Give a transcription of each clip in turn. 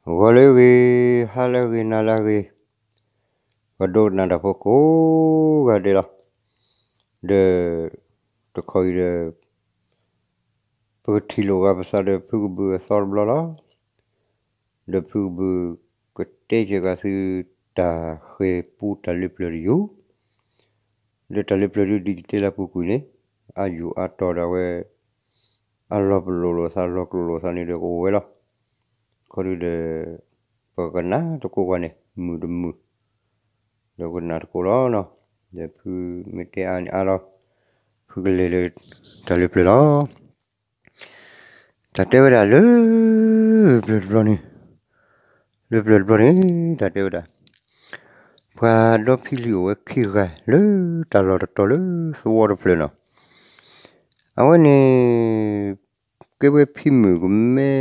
ဂီၤလၢအဂ့ၤ, ဟါလၢအဂ့ၤ, နၤလၢအဂ့ၤ, ပှၤဒိကနၣ်တၢ်ဖိကိးဂၤဒဲးလီၤ. ဒီး တခီအံၤဒီး ပကထံၣ်လိာ်က့ၤပသးဒီးဖုကဘုးအသီတဘျီလီၤ. ဒီးဖုကဘုးကတဲက့ၤက့ၤသု တၢ်ဃဲၤပူတၢ်လၢပျၢၤတယုၢ်, ဒီးတၢ်လၢပျၢၤဒုးဒ်ကတဲလၢပူၤကွံာ်န့ၣ် အယူၢ်အတီၢ်ဒီးအဝဲ အလီၤပလိာ်လိာ်သး လီၤကျိၤလိာ်သးန့ၣ်ဒီးကအိၣ်ဝဲလီၤ. ခီဒုဒီး ပကနၣ်သကိးကွၢ်န့ၣ် မုာ်တမုာ် ဒီးကနၣ်သကိးလီၤနီၤ. ဒီးဖုမ့ၢ်တဲအါန့ၣ်အါလီၤ, ဖုကလဲၤလၢ တၢ်လၢပျၢၤလီၤ. တၢ်တဲဝဲဒၣ်လၢ ပျၢၤတဘျီန့ၣ်, လၢပျၢၤတဘျီန့ၣ် တၢ်တဲဝဲဒၣ် ပှၤဒီဖံလံၤအိၣ်ဝဲခံဂၤ လၢတၢ်လီၢ်တတီၤလၢသဝီတဖျၢၣ်နီၤ. အဝဲန့ၣ် ကဲဝဲဖံမုၣ်ကမဲ,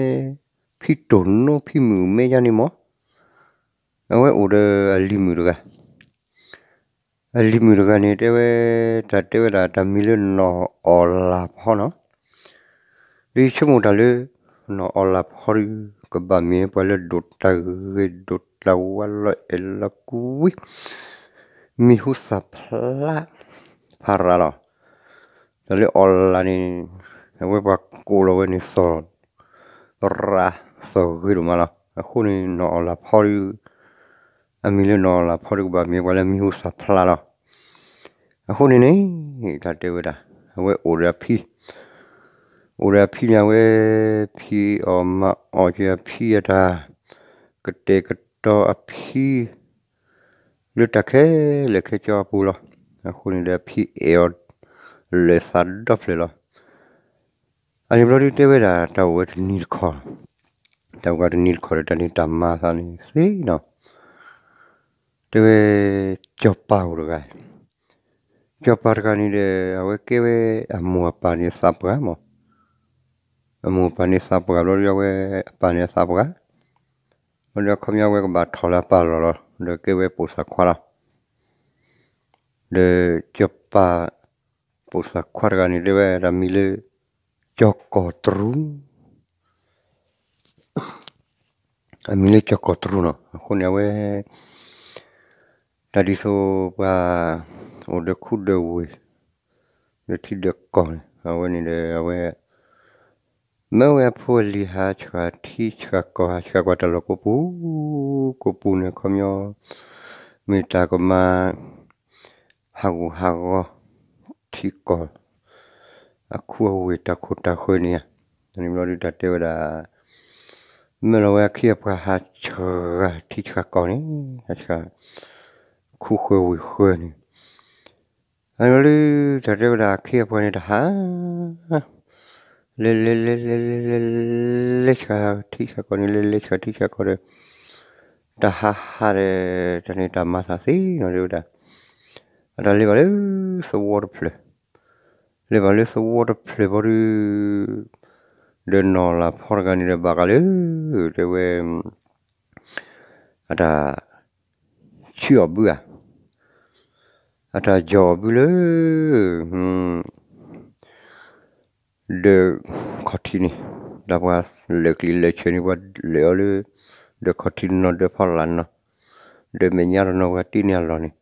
ဖံတိၢ်နိဖံမုၣ်ကမဲယါန့ၣ်မး, အဝဲအိၣ်ဒီးအလံၤမုၣ်တဂၤ အလံၤမုၣ်တဂၤန့ၣ် တဲဝဲ, တၢ်တဲဝဲဒၣ်တၢ်မံၤလၢနီၢ်အီၣ်လၢ်ဖီနီၤ. ဒီးယဆိကမိၣ်တၢ်လၢ နီၢ်အီၣ်လၢ်ဖီဒီး ကဘၣ်မ့ၢ်ပှၤလၢဒိၣ်တၢ်ဂ့ၤဒိၣ်တၢ်ဝါလီၤအဲၣ်လီၤကွံ မံၤဟူသၣ်ဖျါ ဖးရၤလီၤ. တၢ်လၢအီၣ်လၢ်န့ၣ် အဝဲပှၤကိးလီၤဝဲန့ၣ် သီၣ်ရၤ သီၣ်ဂ့ၤဒိၣ်မးလီၤ. အဃိန့ၣ် နီၢ်အီၣ်လၢ်ဖီဒီး အမံၤလၢနီၢ်အီၣ်လၢ်ဖီဒီး ကဘၣ်မ့ၢ်ပှၤလၢမံၤဟူသၣ်ဖျါလီၤ. အဃိန့ၣ်န့ၣ် တၢ်တဲဝဲဒၣ် အဝဲအိၣ်ဒီးအဖံ, အိၣ်ဒီးအဖံန့ၣ် အဝဲဖံးအီၣ်မၤအီၣ်က့ၤအဖံအတၢ် ကတဲာ်ကတီၤအဖံ လၢတၢ်ခဲလၢာ်ခဲဆ့အပူၤလီၤ. အဃိန့ၣ်ဒီးအဖံအဲၣ်အီၤ လၢာ်သးဒီဖျၢၣ်လီၤ. အန့ၣ်ဘျီဒုတဲဝဲဒၣ် တၢ်အိၣ်ဝဲတနံၤတခီ, တၢ်အိၣ်ဝဲတနံၤတခီဒီးတၢ်န့ၣ်တၢ်မၤသးန့ၣ်သ့နီၤ. တဲဝဲ ကၠီၤပၤအိၣ်တဂၤ, ကၠီၤပၤတဂၤန့ၣ်ဒီး အဝဲကဲဝဲအမိၢ်အပၢ်န့ၣ်သးပှၢ်မး, အမိၢ်အပၢ်န့ၣ်သးပှၢ်ဘျီဒီး အဝဲအပၢ်န့ၣ်အသးပှၢ်, ဘျီဒီးအခီပညီအဝဲကဘၣ်ထီၣ်လၢအပၢ်လီၢ်လီၤ, ဒီးကဲဝဲပိာ်သၣ်ခွါလီၤ. ဒီးကၠီၤပၤ ပိာ်သၣ်ခွါတဂၤန့ၣ် တဲဝဲတၢ်မံၤလၢ ကၠီၤကီၢ်တရူး, အမံၤလၢကၠီၤကီၢ်တရူးနီၤ. အဃိန့ၣ် အဝဲ တၢ်ဒ်သိးပှၤ အိၣ်ဒီးခူဒီးဝ့ၢ် ဒီးထံဒီးကီၢ်န့ၣ် အဝဲန့ၣ်ဒီး အဝဲ မၢဝဲအဖိအလံၤ ဟးဆှၣ်ထံဆှၣ်ကီၢ် ဟးဆှၣ်ကွၢ်တၢ်လီၢ်ကိးပူၤ ကိးပူၤန့ၣ် အခီပညီ မ့ၢ်တၢ်ကမၤ ဟးဂူာ်ဟးဂီၤ ထံကီၢ် အခူအဝ့ၢ်တၢ်ခိၣ်တၢ်ဃၢၤန့ၣ်ဧါ. န့ၣ်ဘျီဒုတၢ်တဲဝဲဒၣ် မၢလီၤဝဲအခ့အပှၤဟးဆှၣ်ထံဆှၣ်ကီၢ်န့ၣ် ဟးဆှၣ် ခူဃၢၤဝ့ၢ်ဃၢၤန့ၣ် အန့ၣ်ဘျီဒု တၢ်တဲဝဲဒၣ်အခ့အပှၤန့ၣ်တဟး လဲၤလဲၤလဲၤလဲၤလဲၤလဲၤလဲၤဆှၣ်ထံဆှၣ်ကီၢ်န့ၣ် လဲၤလဲၤဆှၣ်ထံဆှၣ်ကီၢ်ဒီး တၢ်ဟးဟးဒီး တၢ်န့ၣ်တၢ်မၤသးသ့နီၤ တဲဝဲဒၣ် အတၢ်လဲၤဘၣ်လၢသဝီတဖျၢၣ် လဲၤဘၣ်လၢသဝီတဖျၢၣ်ဘျီဒု ဒီးနီၢ်လၢ်ဖီတဂၤန့ၣ်ဒီးဘၣ်ဃးလၢ တဲဝဲ အတၢ်ဆံးအီၣ်ဘုဧါ, အတၢ်ယီၢ်အီၣ်ဘုလၢ ဒီးခီၣ်ထံးန့ၣ် ဒီးပှၤလဲၤကျံးလဲၤဆဲးန့ၣ် ပှၤလဲၤအီၤလၢ ဒီးခီၣ်ထံးနီၤ ဒီးဖီလာ်နီၤ ဒီးမဲာ်ညါတနီၤ ပှၤတ့န့ၢ်အလီၢ်န့ၣ်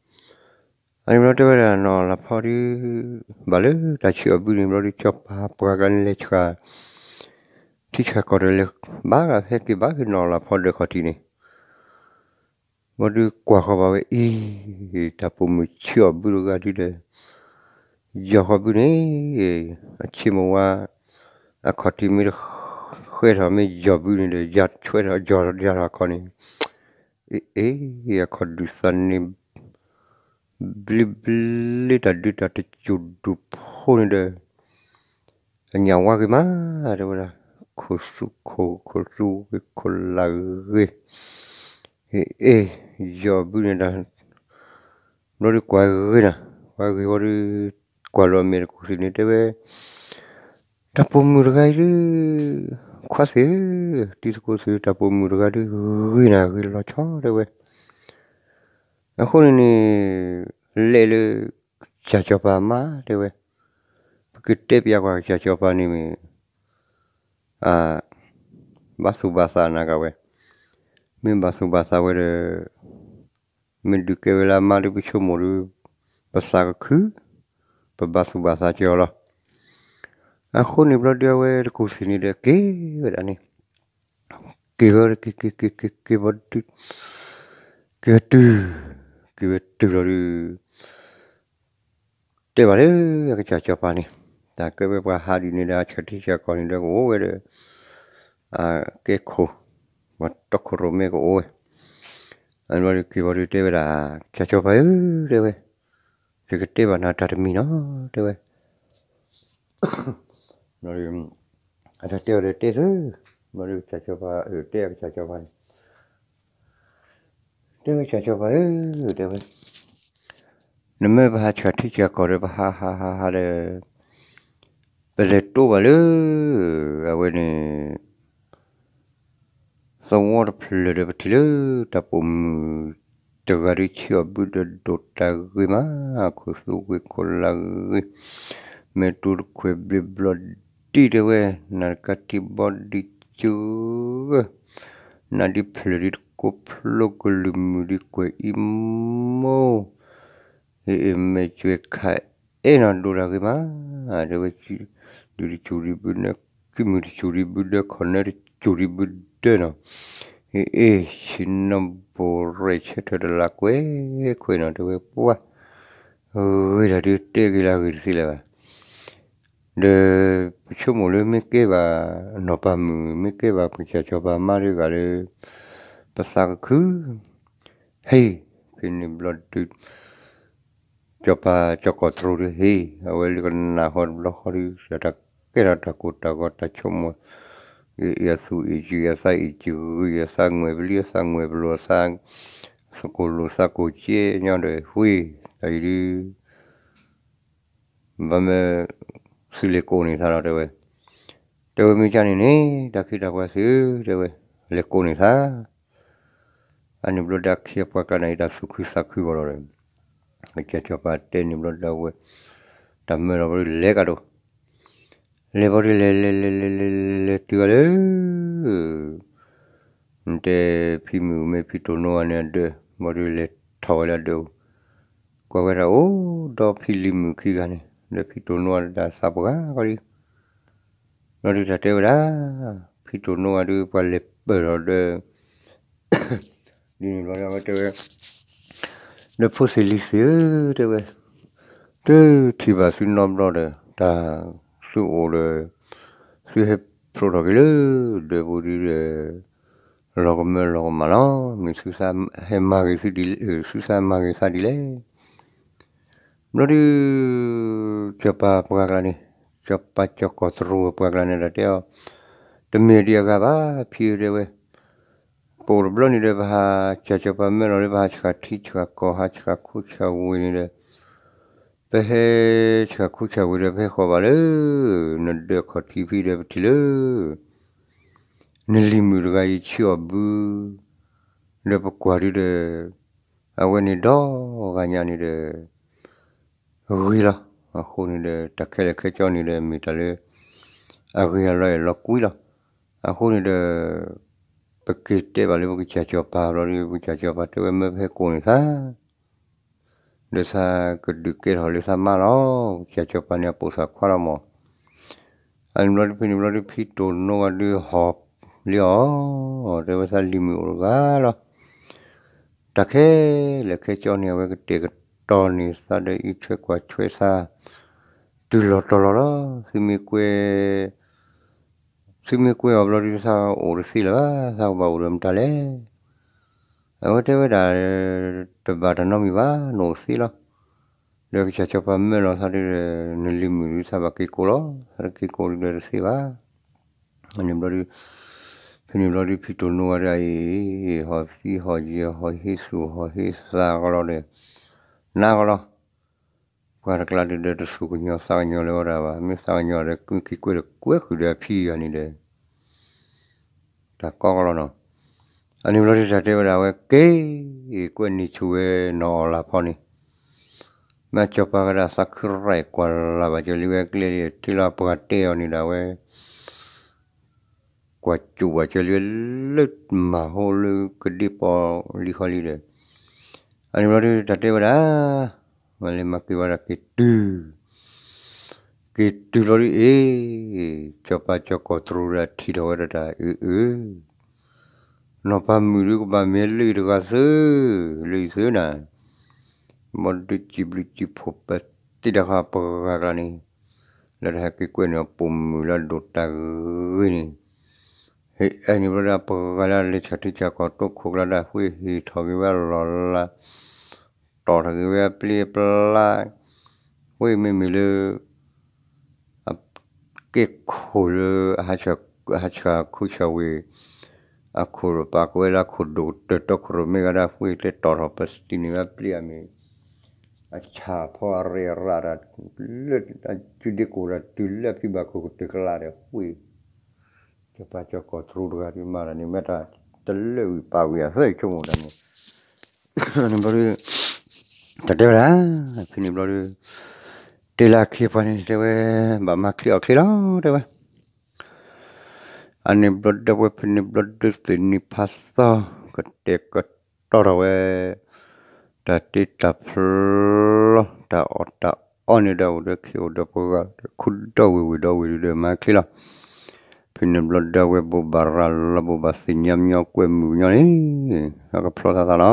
အန့ၣ်ဘျီတဲဝဲဒၣ်နီၢ်လၢ်ဖီဒု ဘၣ်လၢတၢ်ဆံးအီၣ်ဘုန့ၣ်ဘျီဒု ကၠီၤပၤပှၤကလဲၤဆှၣ် ထံဆှၣ်ကီၢ်ဒီးလဲၤ ဘၣ်ဂၤဖဲက့ၤဘၣ်က့ၤနီၢ်လၢ်ဖီဒီးခီၣ်ထံးန့ၣ် ဘျီဒုကွၢ်ဃီၤဘၣ်ဝဲအံၤ တၢ်ပိာ်မုၣ်ဆံးအီၣ်ဘုတဂၤဒုဒီး ယီၢ်ဃီၤဘုန့ၣ် အဆ့မိၣ်ဝါ အခီၣ်ထံးမ့ၢ်တဃဲထီၣ်မ့ၢ်ယီၢ်ဘုန့ၣ်ဒီး ယီၢ်ဆွဲထီၣ်ယီၢ်ယီၢ်ထီၣ်အခီၣ်န့ၣ် အ့ အ့ အခီၣ်ဒုးသးန့ၣ် ဘျ့ဘျ့တၢ်ဒုးတၢ်တစိၢ်ဒူၣ်ဖိန့ၣ်ဒီး အညၣ်ဝါဂ့ၤမး တဲဝဲဒၣ် ခိၣ်သူခိၣ် ခိၣ်သူဂ့ၤ ခိၣ်လၢ်ဂ့ၤ အ့ အ့ ယီၢ်ဘုန့ၣ်ဒီး ဘျီဒုကွၢ်ဂ့ၤနၤ ကွၢ်ဂ့ၤဝံၤဒီး ကွၢ်လီၤအမဲာ်တကူၣ်သ့ၣ်န့ၣ်တဲဝဲ တၢ်ပိာ်မုၣ်တဂၤအံၤဒု ခွါသ့ၣ်ဧၢ, တံၤသကိးသ့ၣ်ဧၢ, တၢ်ပိာ်မုၣ်တဂၤဒု ဂ့ၤနၤဂ့ၤလီၤဆီ တဲဝဲ. အဃိန့ၣ်န့ၣ် လဲၤလၢ ကစၢ်စီၤပၤမါ တဲဝဲ, ပကတဲပျးကွၢ်ကစၢ်စီၤပၤန့ၣ်မ့ၢ် ဘၣ်သူၣ်ဘၣ်သးနၤကဝဲ, မ့ၢ်ဘၣ်သူၣ်ဘၣ်သးဝဲဒီး မ့ၢ်ဒုးကဲဝဲလၢအမါဒုး ပဆိကမိၣ်ဒုး ပသးကခု, ပဘၣ်သူၣ်ဘၣ်သးက့ၤအီၤလီၤ. အဃိန့ၣ်ဘျီဒုး အဝဲတကူၣ်သ့ၣ်န့ၣ်ဒီး က့ၤဝဲဒၣ်န့ၣ်, က့ၤဝဲက့ၤက့ၤက့ၤက့ၤက့ၤဝဲဒုး, က့ၤဝဲတုၤ, က့ၤဝဲတုၤလီၤဒုး တဲဘၣ်လၢအကစၢ်စီၤပၤန့ၣ်, တၢ်ကဲဝဲပှၤဟးဒ်န့ၣ်ဒီး ဆၢထံဆၢကီၢ်န့ၣ်ဒီး ကအိၣ်ဝဲဒီး အကဲခိၣ်, ပှၤတီခိၣ်ရိၣ်မဲကအိၣ်ဝဲ, အဘျီဒုးက့ၤဝဲဒုးတဲဝဲဒၣ်, ကစၢ်စီၤပၤဧၢ, တဲဝဲ, ယကတဲဘၣ်နၤတၢ်တမံၤနီၤ, တဲဝဲ အတၢ်တဲအီၤဒီးတဲသု, ဘျီဒုးကစၢ်စီၤပၤအၢၣ်တဲအကစၢ်စီၤပၤန့ၣ်, တဲဝဲကစၢ်စီၤပၤဧၢ, တဲဝဲ, နမ့ၢ်ပဟးဆှၢထံဆှၢကီၢ်ဒီး ပဟးဟးဟးဟးဒီး ပလဲၤတိဘၣ်လၢ အဝဲန့ၣ် သဝီတဖျၢၣ်ဒီး ပထံၣ်လၢတၢ်ပိာ်မုၣ်တဂၤဒီး ဆံးအီၣ်ဘုဒီးဒိၣ်တၢ်ဂ့ၤမး, ခိၣ်သူဂ့ၤခိၣ်လၢ်ဂ့ၤ, မဲာ်တူတခွဲးဘျ့ဘျီဒံးတဲဝဲ, နၢ်တကးထံဘီဒံးစၢၤ, နၢ်ဒံးဖျၢၣ်ဒံးတကိးဖျိကလုာ်မုၣ်ဒံးကွဲးအံၤမိၢ်, ဟ့ၣ်အ့ၣ်မဲာ်ကွဲးခးအဲၣ်နီၤ ဒိၣ်တၢ်ဂ့ၤမး, တဲဝဲ, ဒုးတစူၢ်ဒံးဘုဒၢ, ကုမုၢ်တစူၢ်ဒံးဘုဒၢ, ခီၣ်နၢတစူၢ်ဒံးဘုဒၢနီၤ, ဟ့ၣ်အ့ၣ်ဆ့ၣ်နီၤဘိၣ်ရဲၣ်ဆၢထၢၣ်တလးကွဲးခွဲးနီၤ တဲဝဲပှၢ်, ဂ့ၤတၢ်ဒုးတဲဂ့ၤလၢအဂ့ၤတသ့လၢၤဘၣ်, ဒီးပဆိကမိၣ်လၢမ့ၢ်ကဲဘၣ်နီၢ်ပၤမုၣ် မ့ၢ်ကဲဘၣ်ပကစၢ်စီၤပၤမါတဂၤလၢ ပသးကခု ဟ့ၣ်, ဖဲန့ၣ်ဘျီဒုး စီၤပၤစီၤကီၢ်တရူးဒီးဟ့ၣ်, အဝဲလၢကနၣ်ဟီတဘျီဃီဒီး တၢ်ကဲထီၣ်တၢ်ကိၢ်တၢ်ဂီၤတၢ်ဆိကမိၣ်, အသူၣ်အ့ၣ်စံၣ် အသးအ့ၣ်စံၣ်ဂံၢ် အသးငွဲၣ်ပလံ အသးငွဲၣ်ပလိၤ အသးကိၢ်လိာ်သးကိၢ်ကဲညီဒီး ဝ့ၢ်တၢ်အံၤဒုး ဘၣ်မ့ၢ်သုလဲၤကိးန့ၢ်သးလီၤ တဲဝဲ, တဲဝဲမ့ၢ်ကန့ၣ်န့ၣ် တၢ်ခ့တၢ်ပှၤသ့ၣ်ဧၢ တဲဝဲ, လဲၤကိးန့ၢ်သး, အန့ၣ်ဘျီဒုး အခ့အပှၤကျါန့ၣ် တၢ်သူၣ်ခုသးခုဂီၤလီၤဒီး ကစၢ်စီၤပၤတဲန့ၣ်ဘျီဒုး အဝဲ တၢ်မၢလီၤဘျီဒုး လဲၤကဒီး, လဲၤဘျီဒုး လဲၤလဲၤလဲၤလဲၤလဲၤလဲၤတုၤဂၤလၢ နတဲဖံမုၣ်မ့ၢ်ဖံတိၢ်နိဂၤန့ၣ်အဒၢး ဘျီဒုးလဲၤထီၣ်ဝဲလၢအဒၢး, ကွၢ်ဝဲဒၣ်အိၣ်ဒီးဖံလံၤမုၣ်ခံဂၤန့ၣ် ဒီးဖံတိၢ်နိဂၤဒီးတၢ်သးပှၢ်ကီလံ, ဘျီဒုးတၢ်တဲဝဲဒၣ်, ဖံတိၢ်နိဂၤဒုး ပှၤလဲၤပၢၢ်ထီၣ်ဒီး ဒ်န့ၣ်ဘျီဒုး အဝဲတဲဝဲ, ဒီးဖိသ့ၣ်လံၤသ့ၣ်ဧၢ တဲဝဲ, တုၤထံၣ်ဘၣ်သုနီတဘျီဒီး တၢ်သုအိၣ်ဒီး သုဟဲဖျိးထီၣ်က့ၤလၢဒၢးပူၤဒုးဒီး လီၤကမၢလီၤကမၣ်လီၤ. မ့ၢ်သုသးဟဲမၤဂ့ၤသုဒ်လဲၣ်, သုသးမၤဂ့ၤသးဒ်လဲၣ်. ဘျီဒုး စီၤပၤပှၤကျါန့ၣ်, စီၤပၤစီၤကီၢ်တရူးပှၤကျါန့ၣ်ဒီးတဲအီၤ, တမ့ၢ်ဒံးအဂၤဘၣ် ဖံဧၢ တဲဝဲ, ပအိၣ်တဘျီန့ၣ်ဒီး ပဟး စီၤပၤမၢလီၤလၢပဟးဆှၢထံဆှၢကီၢ် ဟးဆှၢခူဆှၢဝ့ၢ်န့ၣ်ဒီး ပဟဲဆှၢခူဆှၢဝ့ၢ်ဒီး ပဟဲဃီၤဘၣ်လၢ နဒၢးခီၣ်ထံးဖဲဒီး ပထံၣ်လၢ နလံၤမုၣ်တဂၤအံၤဆံးအီၣ်ဘု ဒီးပကွၢ်ဒုးဒီး အဝဲန့ၣ်ဒီဂၤညါန့ၣ်ဒီး ဂ့ၤလီၤ. အဃိန့ၣ်ဒီး တၢ်ခဲလၢာ်ခဲဆ့န့ၣ်ဒီး မ့ၢ်တၢ်လၢ အဂ့ၤအလီၢ်အဲၣ်လီၤကွံလီၤ. အဃိန့ၣ်ဒီး ပက့ၤတဲဘၣ်လၢပကစၢ်စီၤပၤဘျီဒီး ပကစၢ်စီၤပၤတဲဝဲ မၢပဟဲကိးန့ၢ်သး ဒီးသးကဒုးကဲထီၣ်လၢသးမါလီၤ. ပကစၢ်စီၤပၤန့ၣ် အပိာ်သးခွါလီၤမး. အန့ၣ်ဘျီဒုး ဖဲန့ၣ်ဘျီဒုး ဖံတိၢ်နိဂၤဒုးဟီၣ်လံအီၤ, တဲဝဲ သးလံၤမုၣ်အိၣ်တဂၤလီၤ. တၢ်ခဲလၢာ်ခဲဆ့န့ၣ် အဝဲကတဲာ်ကတီၤန့ၢ်သးဒီး အံးထွဲကွၢ်ထွဲသး တုၤလီၤတီၤလီၤလီၤ. သုမ့ၢ်ကွဲ သုမ့ၢ်ကွဲအီၤဘျီဒုး သးအိၣ်တသ့လၢၤဘၣ်, သးကဘၣ်အိၣ်ဒီးမတၤလဲၣ်. အဝဲတဲဝဲဒၣ်, တဘၣ်တၢ်နီတမံၤဘၣ်, နအိၣ်သ့လီၤ. ဒီးကစၢ်စီၤပၤမၢလီၤသးဒီး နလံၤမုၣ်ဒုး သးဘၣ်က့ၤကိးလီၤ. သးတက့ၤကိးဒုးဒီးတသ့ဘၣ်. န့ၣ်ဘျီဒုး ဖဲန့ၣ်ဘျီဒုး ဖံတိၢ်နိဂၤဒုးအံၤ ဟီၣ်သံဟီၣ်ယဲၢ် ဟီၣ်ဟ့သူၣ်ဟီၣ်ဟ့သးကလီၤဒီး နးကလီၤ. ပှၤတကျါဒုးဒီး တသူၣ်ကညီၤသးကညီၤလၢၤဝဲဒၣ်ဘၣ်. မ့ၢ်သးကညီၤဒီး မ့ၢ်က့ၤကွဲဒီးကွဲဃုာ်ဒီးအဖံဂၤန့ၣ်ဒီး တၢ်ကီကလီၤနီၤ. အန့ၣ်ဘျီဒုး တၢ်တဲဝဲဒၣ် အဝဲက့ၤကွဲန့ၢ်ဆူၣ်ဝဲနီၢ်အီၣ်လၢ်ဖီန့ၣ်, မ့ၢ်စီၤပၤကဒၣ်သးခုရၢၢ်ကွၢ်လၢ်ဘၣ်ကၢၤလံဝဲကျဲလံ ထံလီၤပှၤတဲအီၤန့ၣ်ဒၣ်ဝဲ ကွၢ်ကၠူၣ်ဝဲကၢလံလၢမၤဟိလၢကဒ့ပီလံခီလံဒီး, အန့ၣ်ဘျီဒုး တၢ်တဲဝဲဒၣ်, ဝဲလဲၤမၤက့ၤဝဲဒၣ်က့ၤတုၤ က့ၤတုၤဘျီဒုးအ့ၣ်, စီၤပၤစီၤကီၢ်တရူးဒီးထံၣ်ထီၣ်ဝဲဒၣ်တၢ်အုးအုး, နီၢ်ပၤမုၣ်ဒုးကဘၣ်မ့ၢ်လၢအံၤတဂၤသု, လၢအံၤသုနၤ, ဘီဒုးစံးဘျုးစံးဖှိၣ်ပသံတၢ်ဃာ်ပှၤဂၤကျါန့ၣ်, လၢတၢ်ဟဲက့ၤကွဲးန့ၢ်အပိာ်မုၣ်လၢအဒိၣ်တၢ်ဂ့ၤန့ၣ်, ဟဲအဲၣ်န့ၣ်ဘျီဒုး ပှၤဂၤလၢအလဲၤဆၢထံဆၢကီၢ်တိခိၣ်ကျါဒၣ် ဃ့ဟ့ၣ်ထီၣ်က့ၤဝဲအလီၢ်လၢ် တီၢ်ထီၣ်က့ၤဝဲအပျ့အပျါ, ဃ့မ့မ့ၢ်လၢ အကဲခိၣ်လၢ အဟးဆှၢခူဆှၢဝ့ၢ် အခိၣ်ပာ်ကဝဲလၢအခိၣ်ဒိၣ်ကတၢၢ်တီခိၣ်ရိၣ်မဲဂၤဒၣ် ဃ့ကျဲတီၢ်ထီၣ်ပသံန့ၢ်ဝဲအပျ့အမ့ၢ် အဆၣ်ဖီအရ့အရးတၢ် လၢအစုဒ့ကိၣ်တၢ်တုၤလၢအဖံဘၣ်ခိၣ်ကတၢၢ်ကလးဒီးဃ့ စီၤပၤစီၤကီၢ်တရူးတဂၤဒုးမၤတၢ်န့ၣ် မ့ၢ်တၢ်တလၢာ်ဝံၤပာ်ဝံၤအသၢဆိကမိၣ်တၢ်န့ၣ်, န့ၣ်ဘျီဒုး တၢ်တဲဝဲဒၣ်, ဖဲန့ၣ်ဘျီဒုး တဲလၢအခ့အပှၤန့ၣ် တဲဝဲ ဘၣ်မၤချ့အီၣ်ချ့လီၤ တဲဝဲ အန့ၣ်ဘျီဒုး ဝဲဖဲန့ၣ်ဘျီဒုး သ့ၣ်နံၤဖးသီ ကတဲာ်ကတီၤထီၣ်ဝဲ တၢ်တ့တၢ်ဖျီ တၢ်အီၣ်တၢ်အီန့ၣ်ဒီး အိၣ်ဒီးခ့အိၣ်ဒီးပှၤဂၤ ခူဒီဝ့ၢ်ဝ့ၢ်ဒီဝ့ၢ်ဒုးဒီး မၤချ့လီၤ. ဖဲန့ၣ်ဘျီဒုး အဝဲဘိးဘၣ်ရၤလီၤ ဘိးဘၣ်သ့ၣ်ညါညီကွဲမုာ်ညီန့ၣ် အကဖျီသးသးလီၤ.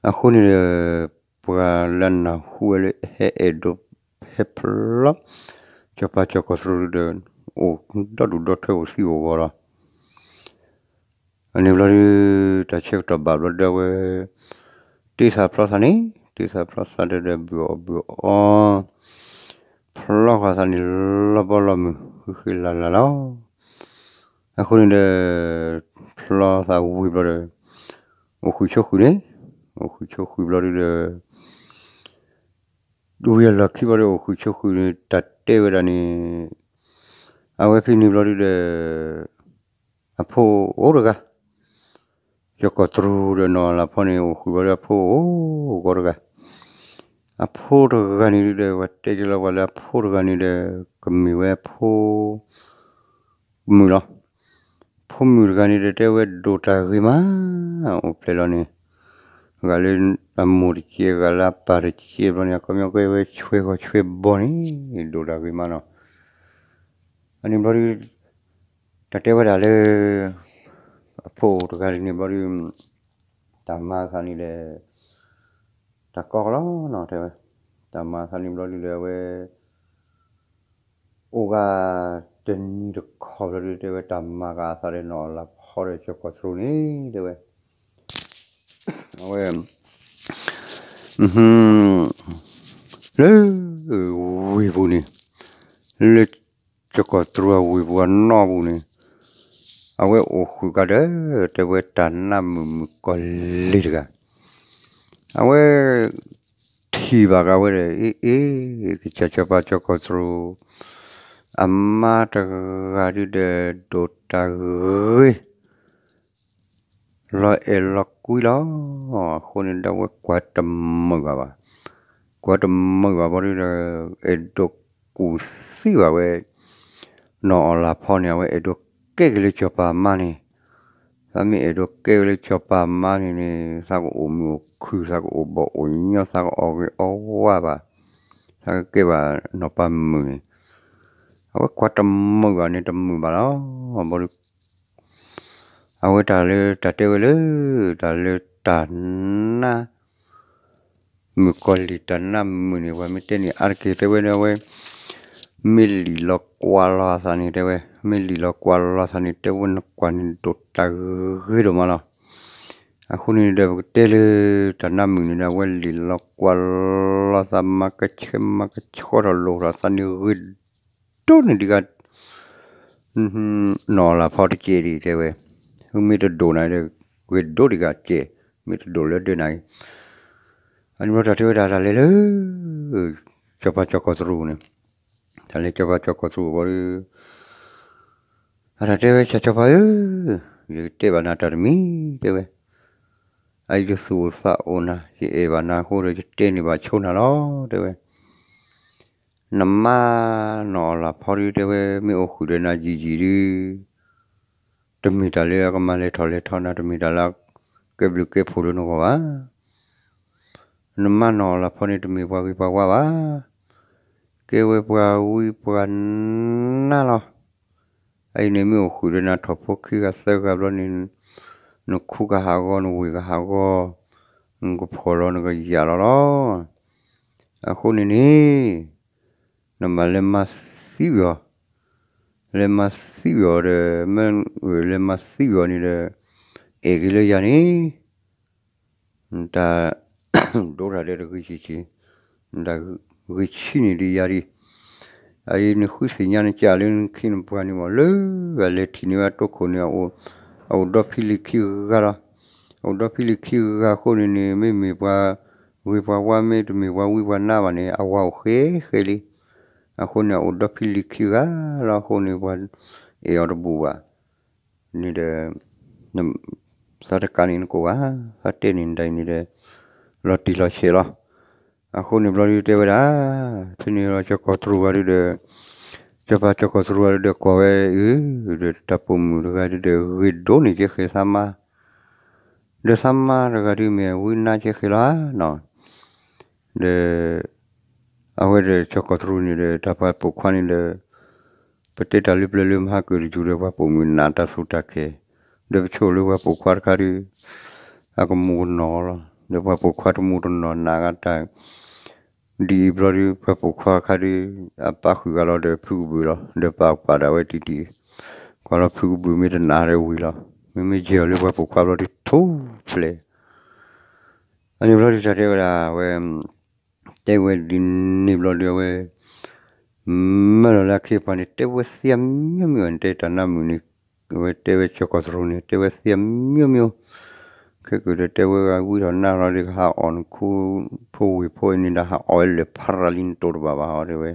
အဃိန့ၣ်ဒီး ပှၤလၢနၢ်ဟူဝဲလၢ ဟဲအဲၣ်ဒိး ဟဲဖျီ စီၤပၤစီၤကီၢ်တရူးဒီး အိၣ်ဒီဒူၣ်ဒီထၢ အိၣ်သံအိၣ်ဂီၤလီၤ. အန့ၣ်ဘျီဒုး တၢ်ဆၢကတီၢ်ဘၣ်ဘျီဒုး အဝဲ တ့သးဖျီသးန့ၣ် တ့သးဖျီသးဒီး ဘုၣ်အီၣ်ဘုၣ်အီ ဖျီဃာ်သးန့ၣ် လီၤဘီလီၤမုၢ် ဃံဃံလၤလၤလီၤ. အဃိန့ၣ်ဒီး ဖျီသးဝံၤဘျီဒီး အိၣ်ဃုာ်ဆိးဃုာ်န့ၣ် အိၣ်ဃုာ်ဆိးဃုာ်ဘျီဒုးဒီး ဝံၤအလီၢ်ခံဘျီဒီး အိၣ်ဃုာ်ဆိးဃုာ်န့ၣ် တၢ်တဲဝဲဒၣ်န့ၣ် အဝဲဖဲန့ၣ်ဘျီဒုးဒီး အဖိအိၣ်တဂၤ စီၤကီၢ်တရူးဒီးနီၢ်အလၤဖီန့ၣ် အိၣ်ဃုာ်ဘျီဒီး အဖိအိၣ်ဂီၢ်တဂၤ, အဖိတဂၤန့ၣ်ဒုးဒီး ပှၤတဲက့ၤလီၤပှၤလၢအဖိတဂၤန့ၣ်ဒီး ကမ့ၢ်ဝဲအဖိ မုၣ်လီၤ. ဖိမုၣ်တဂၤန့ၣ်ဒီး တဲဝဲဒိၣ်တၢ်ဂ့ၤမး အိၣ်ဖျဲၣ်လီၤန့ၣ် ဂၤလၢအမိၢ်တကဲ ဂၤလၢအပၢ်တကဲဘျီန့ၣ် အခီပညီကဲဝဲဆွဲဂီၤဆွဲဘီန့ၣ် ဒိၣ်တၢ်ဂ့ၤမးနီၤ. အန့ၣ်ဘျီဒုး တၢ်တဲဝဲဒၣ်လၢ အဖိတဂၤန့ၣ်ဘျီဒုး တၢ်မၤသးန့ၣ်ဒီး တၢ်ကီကလီနီၤ တဲဝဲ တၢ်မၤသးန့ၣ်ဘျီဒုးဒီး အဝဲ အိၣ်ဂၤတနံၤတခီဘျီဒုး တဲဝဲ တၢ်မၤကၤအသးဒီးနီၢ်အလၤဖီဒီးစီၤကီၢ်တရူးန့ၣ် တဲဝဲ အဝဲ လၢ ဝ့ၢ်ပူၤန့ၣ် လၢ စီၤကီၢ်တရူးအဝ့ၢ်ပူၤအနီၢ်ပူၤန့ၣ် အဝဲအိၣ်ဃုာ်ကဒီး တဲဝဲတၢ်နးမုာ်မုၣ်ကီၤလံၤတဂၤ အဝဲ ထံၣ်ဘၣ်က့ၤဝဲဒီး အ့ၣ်အ့ၣ် ကစၢ်စီၤပၤစီၤကီၢ်တရူး အမါတဂၤဒုးဒီး ဒိၣ်တၢ်ဂ့ၤ လီၤအဲၣ်လီၤကွံလီၤ. အဃိန့ၣ်ဒီး အဝဲကွၢ်တမုာ်ဘၣ်ဘၣ်, ကွၢ်တမုာ်ဘၣ်ဘၣ်ဒီး အဲၣ်ဒိးကူၣ်သံဘၣ်ဝဲ နီၢ်အီၣ်လၤဖီန့ၣ် အဝဲအဲၣ်ဒိးကဲက့ၤလၢစီၤပၤအမါန့ၣ်, သးမ့ၢ်အဲၣ်ဒိးကဲဝဲလၢစီၤပၤအမါန့ၣ်န့ၣ် သးကအိၣ်မုာ်အိၣ်ခုၣ် သးကအိၣ်ဘီၣ်အိၣ်ညီ သးကအီၣ်ဂ့ၤအီဝါဘၣ်, သးကကဲဘၣ်နီၢ်ပၤမုၣ်န့ၣ်, အဝဲကွၢ်တမုာ်ဘၣ်န့ၣ် တမုာ်ဘၣ်လီၤ. ဘၣ်ဒီး အဝဲတၢ်လၢတၢ်တဲဝဲလၢ တၢ်လၢတၢ်နး မုၣ်ကီၤလံၤတၢ်နးမုာ်န့ၣ် ပှၤမ့ၢ်တဲန့ၣ်အါတက့ၢ် တဲဝဲဒၣ်ဝဲ မ့ၢ်လံၣ်လီၤကွၢ်လီၤအသးန့ၣ် တဲဝဲ မ့ၢ်လံၣ်လီၤကွၢ်လီၤအသးန့ၣ် တဲဝဲနကွၢ်န့ၣ်ဒိၣ်တၢ်ဂ့ၤဒိၣ်မးလီၤ. အဃိန့ၣ်ဒီး ပကတဲလၢ တၢ်နးမုာ်န့ၣ်ဒီး အဝဲလံၣ်လီၤကွၢ်လီၤသး မၤကဆှဲမၤကဆှီထီၣ်လိာ်ထီၣ်သးန့ၣ်ဂ့ၤဒိၣ်န့ၣ်ဒံးဂၤ နီၢ်လၤဖီတကဲးဒံးတဲဝဲ, မ့ၢ်တဒိၣ်နၤဒီး ဂ့ၤဒိၣ်ဒံးဂၤကဲး, မ့ၢ်တဒိၣ်လၢဒၢးနၤအံၤ, အန့ၣ်ဘျီတၢ်တဲဝဲဒၣ်တၢ်လဲၤလၢ စီၤပၤစီၤကီၢ်တရူးန့ၣ်, တၢ်လဲၤစီၤပၤစီၤကီၢ်တရူးဘၣ်ဒီး အတၢ်တဲဝဲ စီၤစီၤပၤဧၢ, ယကတဲဘၣ်နၤတၢ်တမံၤ တဲဝဲ, အယသူၣ်အိၣ်သးအိၣ်နၤ ယအဲၣ်ဘၣ်နၤအဃိဒီး ယတဲန့ၢ်ဘၣ်ဆိနၤလီၤ တဲဝဲ. နမါနီၢ်အီၣ်လၤဖီဒု တဲဝဲမ့ၢ်အိၣ်ဃုာ်ဒီးနၤယံာ်ယံာ်ဒု တမ့ၢ်တၢ်လၢအကမၤလဲၤထီၣ်လဲၤထီနၤ, တမ့ၢ်တၢ်လၢကဲဘျုးကဲဖှိၣ်လၢနဂီၢ်ဘၣ်. နမါနီၢ်အီၣ်လၤဖီန့ၣ် တမ့ၢ်ပှၤဂ့ၤပှၤဝါဘၣ်. ကဲဝဲပှၤဝံပှၤနါလီၤ. အအံၤန့ၣ် မ့ၢ်အိၣ်ဃုာ်ဒီးနၤထီၣ်ဖိခံဂၤသၢဂၤဘျီန့ၣ်, နခူကဟးဂီၤ နဝ့ၢ်ကဟးဂီၤ, နကဖှီၣ်လီၤနကယာ်လီၤလီၤ. အဃိန့ၣ်န့ၣ် နဘၣ်လဲၤမၤသံဝံၤအီၤ, လဲၤမၤသံဝံၤအီၤဒီး မ့ၢ်လဲၤမၤသံဝံၤအီၤန့ၣ်ဒီး အဲၣ်က့ၤလၢယၤန့ၣ် နတၢ်ဒိတၢ်ဒီးတဂ့ၤဆံးဆံး, နတၢ်ဂ့ၤဆံးန့ၣ်ဒ်ယၤဒံး, အအံၤနဃုသ့ၣ်ညါနကးလၢနခ့နပှၤန့ၣ်မး လၢအလဲၤထံၣ်န့ၢ်ဝဲအတိခိၣ်န့ၣ် အအိၣ်ဒီဖံလံၤခံဂၤလီၤ. အအိၣ်ဒီဖံလံၤခံဂၤအဃိန့ၣ်န့ၣ် မ့မ့ၢ်ပှၤဂ့ၤပှၤဝါ မ့တမ့ၢ်ပှၤဝံပှၤနါဘၣ်န့ၣ် အဝၤအိၣ်ဃဲဃဲလံ. အဃိန့ၣ် အအိၣ်ဒီဖံလံၤခံဂၤလီၤ. အဃိန့ၣ် ပှၤအဲၣ်အီၤတဘူၣ်ဘၣ်န့ၣ်ဒီး သးတကးန့ၣ်နကိးဂၤ, သးတဲန့ၣ်ဒ်အံၤန့ၣ်ဒီး လီၤတံၢ်လီၤဆဲးလီၤ. အဃိန့ၣ်ဘျီဒုတဲဝဲဒၣ်, ဖဲန့ၣ်လီၤ ကၠီၤကီၢ်တရူးဂၤဒုဒီး, ကၠီၤပၤကၠီၤကီၢ်တရူးဂၤဒုဒီး ကွၢ်ဝဲအံၤ, ဒီးတၢ်ပိာ်မုၣ်တဂၤဒုဒီး ဂ့ၤဒိၣ်န့ၢ်ကဲဃဲသးမါ, ဒီးသးမါတဂၤဒုမ့ၢ်ဝံနါကဲဃဲလီၤနီၤ. ဒီး အဝဲဒီးကၠီၤကီၢ်တရူးန့ၣ်ဒီး တၢ်ပှၤပိာ်ခွါန့ၣ်ဒီး ပတဲတၢ်လၢပျၢၤလၢမဟါကုာ်တယူၤဒီး ပှၤပိာ်မုၣ်နာ်တၢ်သူၣ်တၢ်ခဲ, ဒီးပဆိကမိၣ်လၢပှၤပိာ်ခွါတခါဒီး အကမူၤကနီၤလီၤ. ဒီးပှၤပိာ်ခွါတမူၤတနီၤနာ်ဂ့ၤတၢ် ဒ်အံၤဘျီဒု ပှၤပိာ်ခွါတခါဒီး အပာ်ဃုာ်ဂၤလီၤဒီးဖုကဘုးလီၤ. ဒီးပာ်ပာ်ဒၣ်ဝဲတံၢ်တံၢ်, ကွၢ်လီၤဖုကဘုးမ့ၢ်တနာ်ဒီးဝံၤလီၤ. မ့မ့ၢ်ယဲၢ်အီၤလၢပှၤပိာ်ခွါဘျီဒုထိၣ်ဖျဲး အန့ၣ်ဘျီဒုတၢ်တဲဝဲဒၣ်ဝဲ, တဲဝဲဒ်န့ၣ်ဘျီဒုအဝဲ မၢလီၤလၢအခ့အပှၤန့ၣ် တဲဝဲသ့အမျိုးမျိုးန့ၣ် တဲတၢ်နါမုၣ်န့ၣ်, အဝဲတဲဝဲကၠီၤကီၢ်တရူးန့ၣ် တဲဝဲသ့အမျိုးမျိုး, ခဲကၢၣ်ဒီးတဲဝဲဂၤဝံထီၣ်နါလီၤဒီး ကဟးအီၣ်နခူဖိဝ့ၢ်ဖိန့ၣ်ဒီး ဟးအီၣ်ဝဲလၢဖးရၤလံနတိၤတဘၣ်ဘၣ်ဟီတဲဝဲ,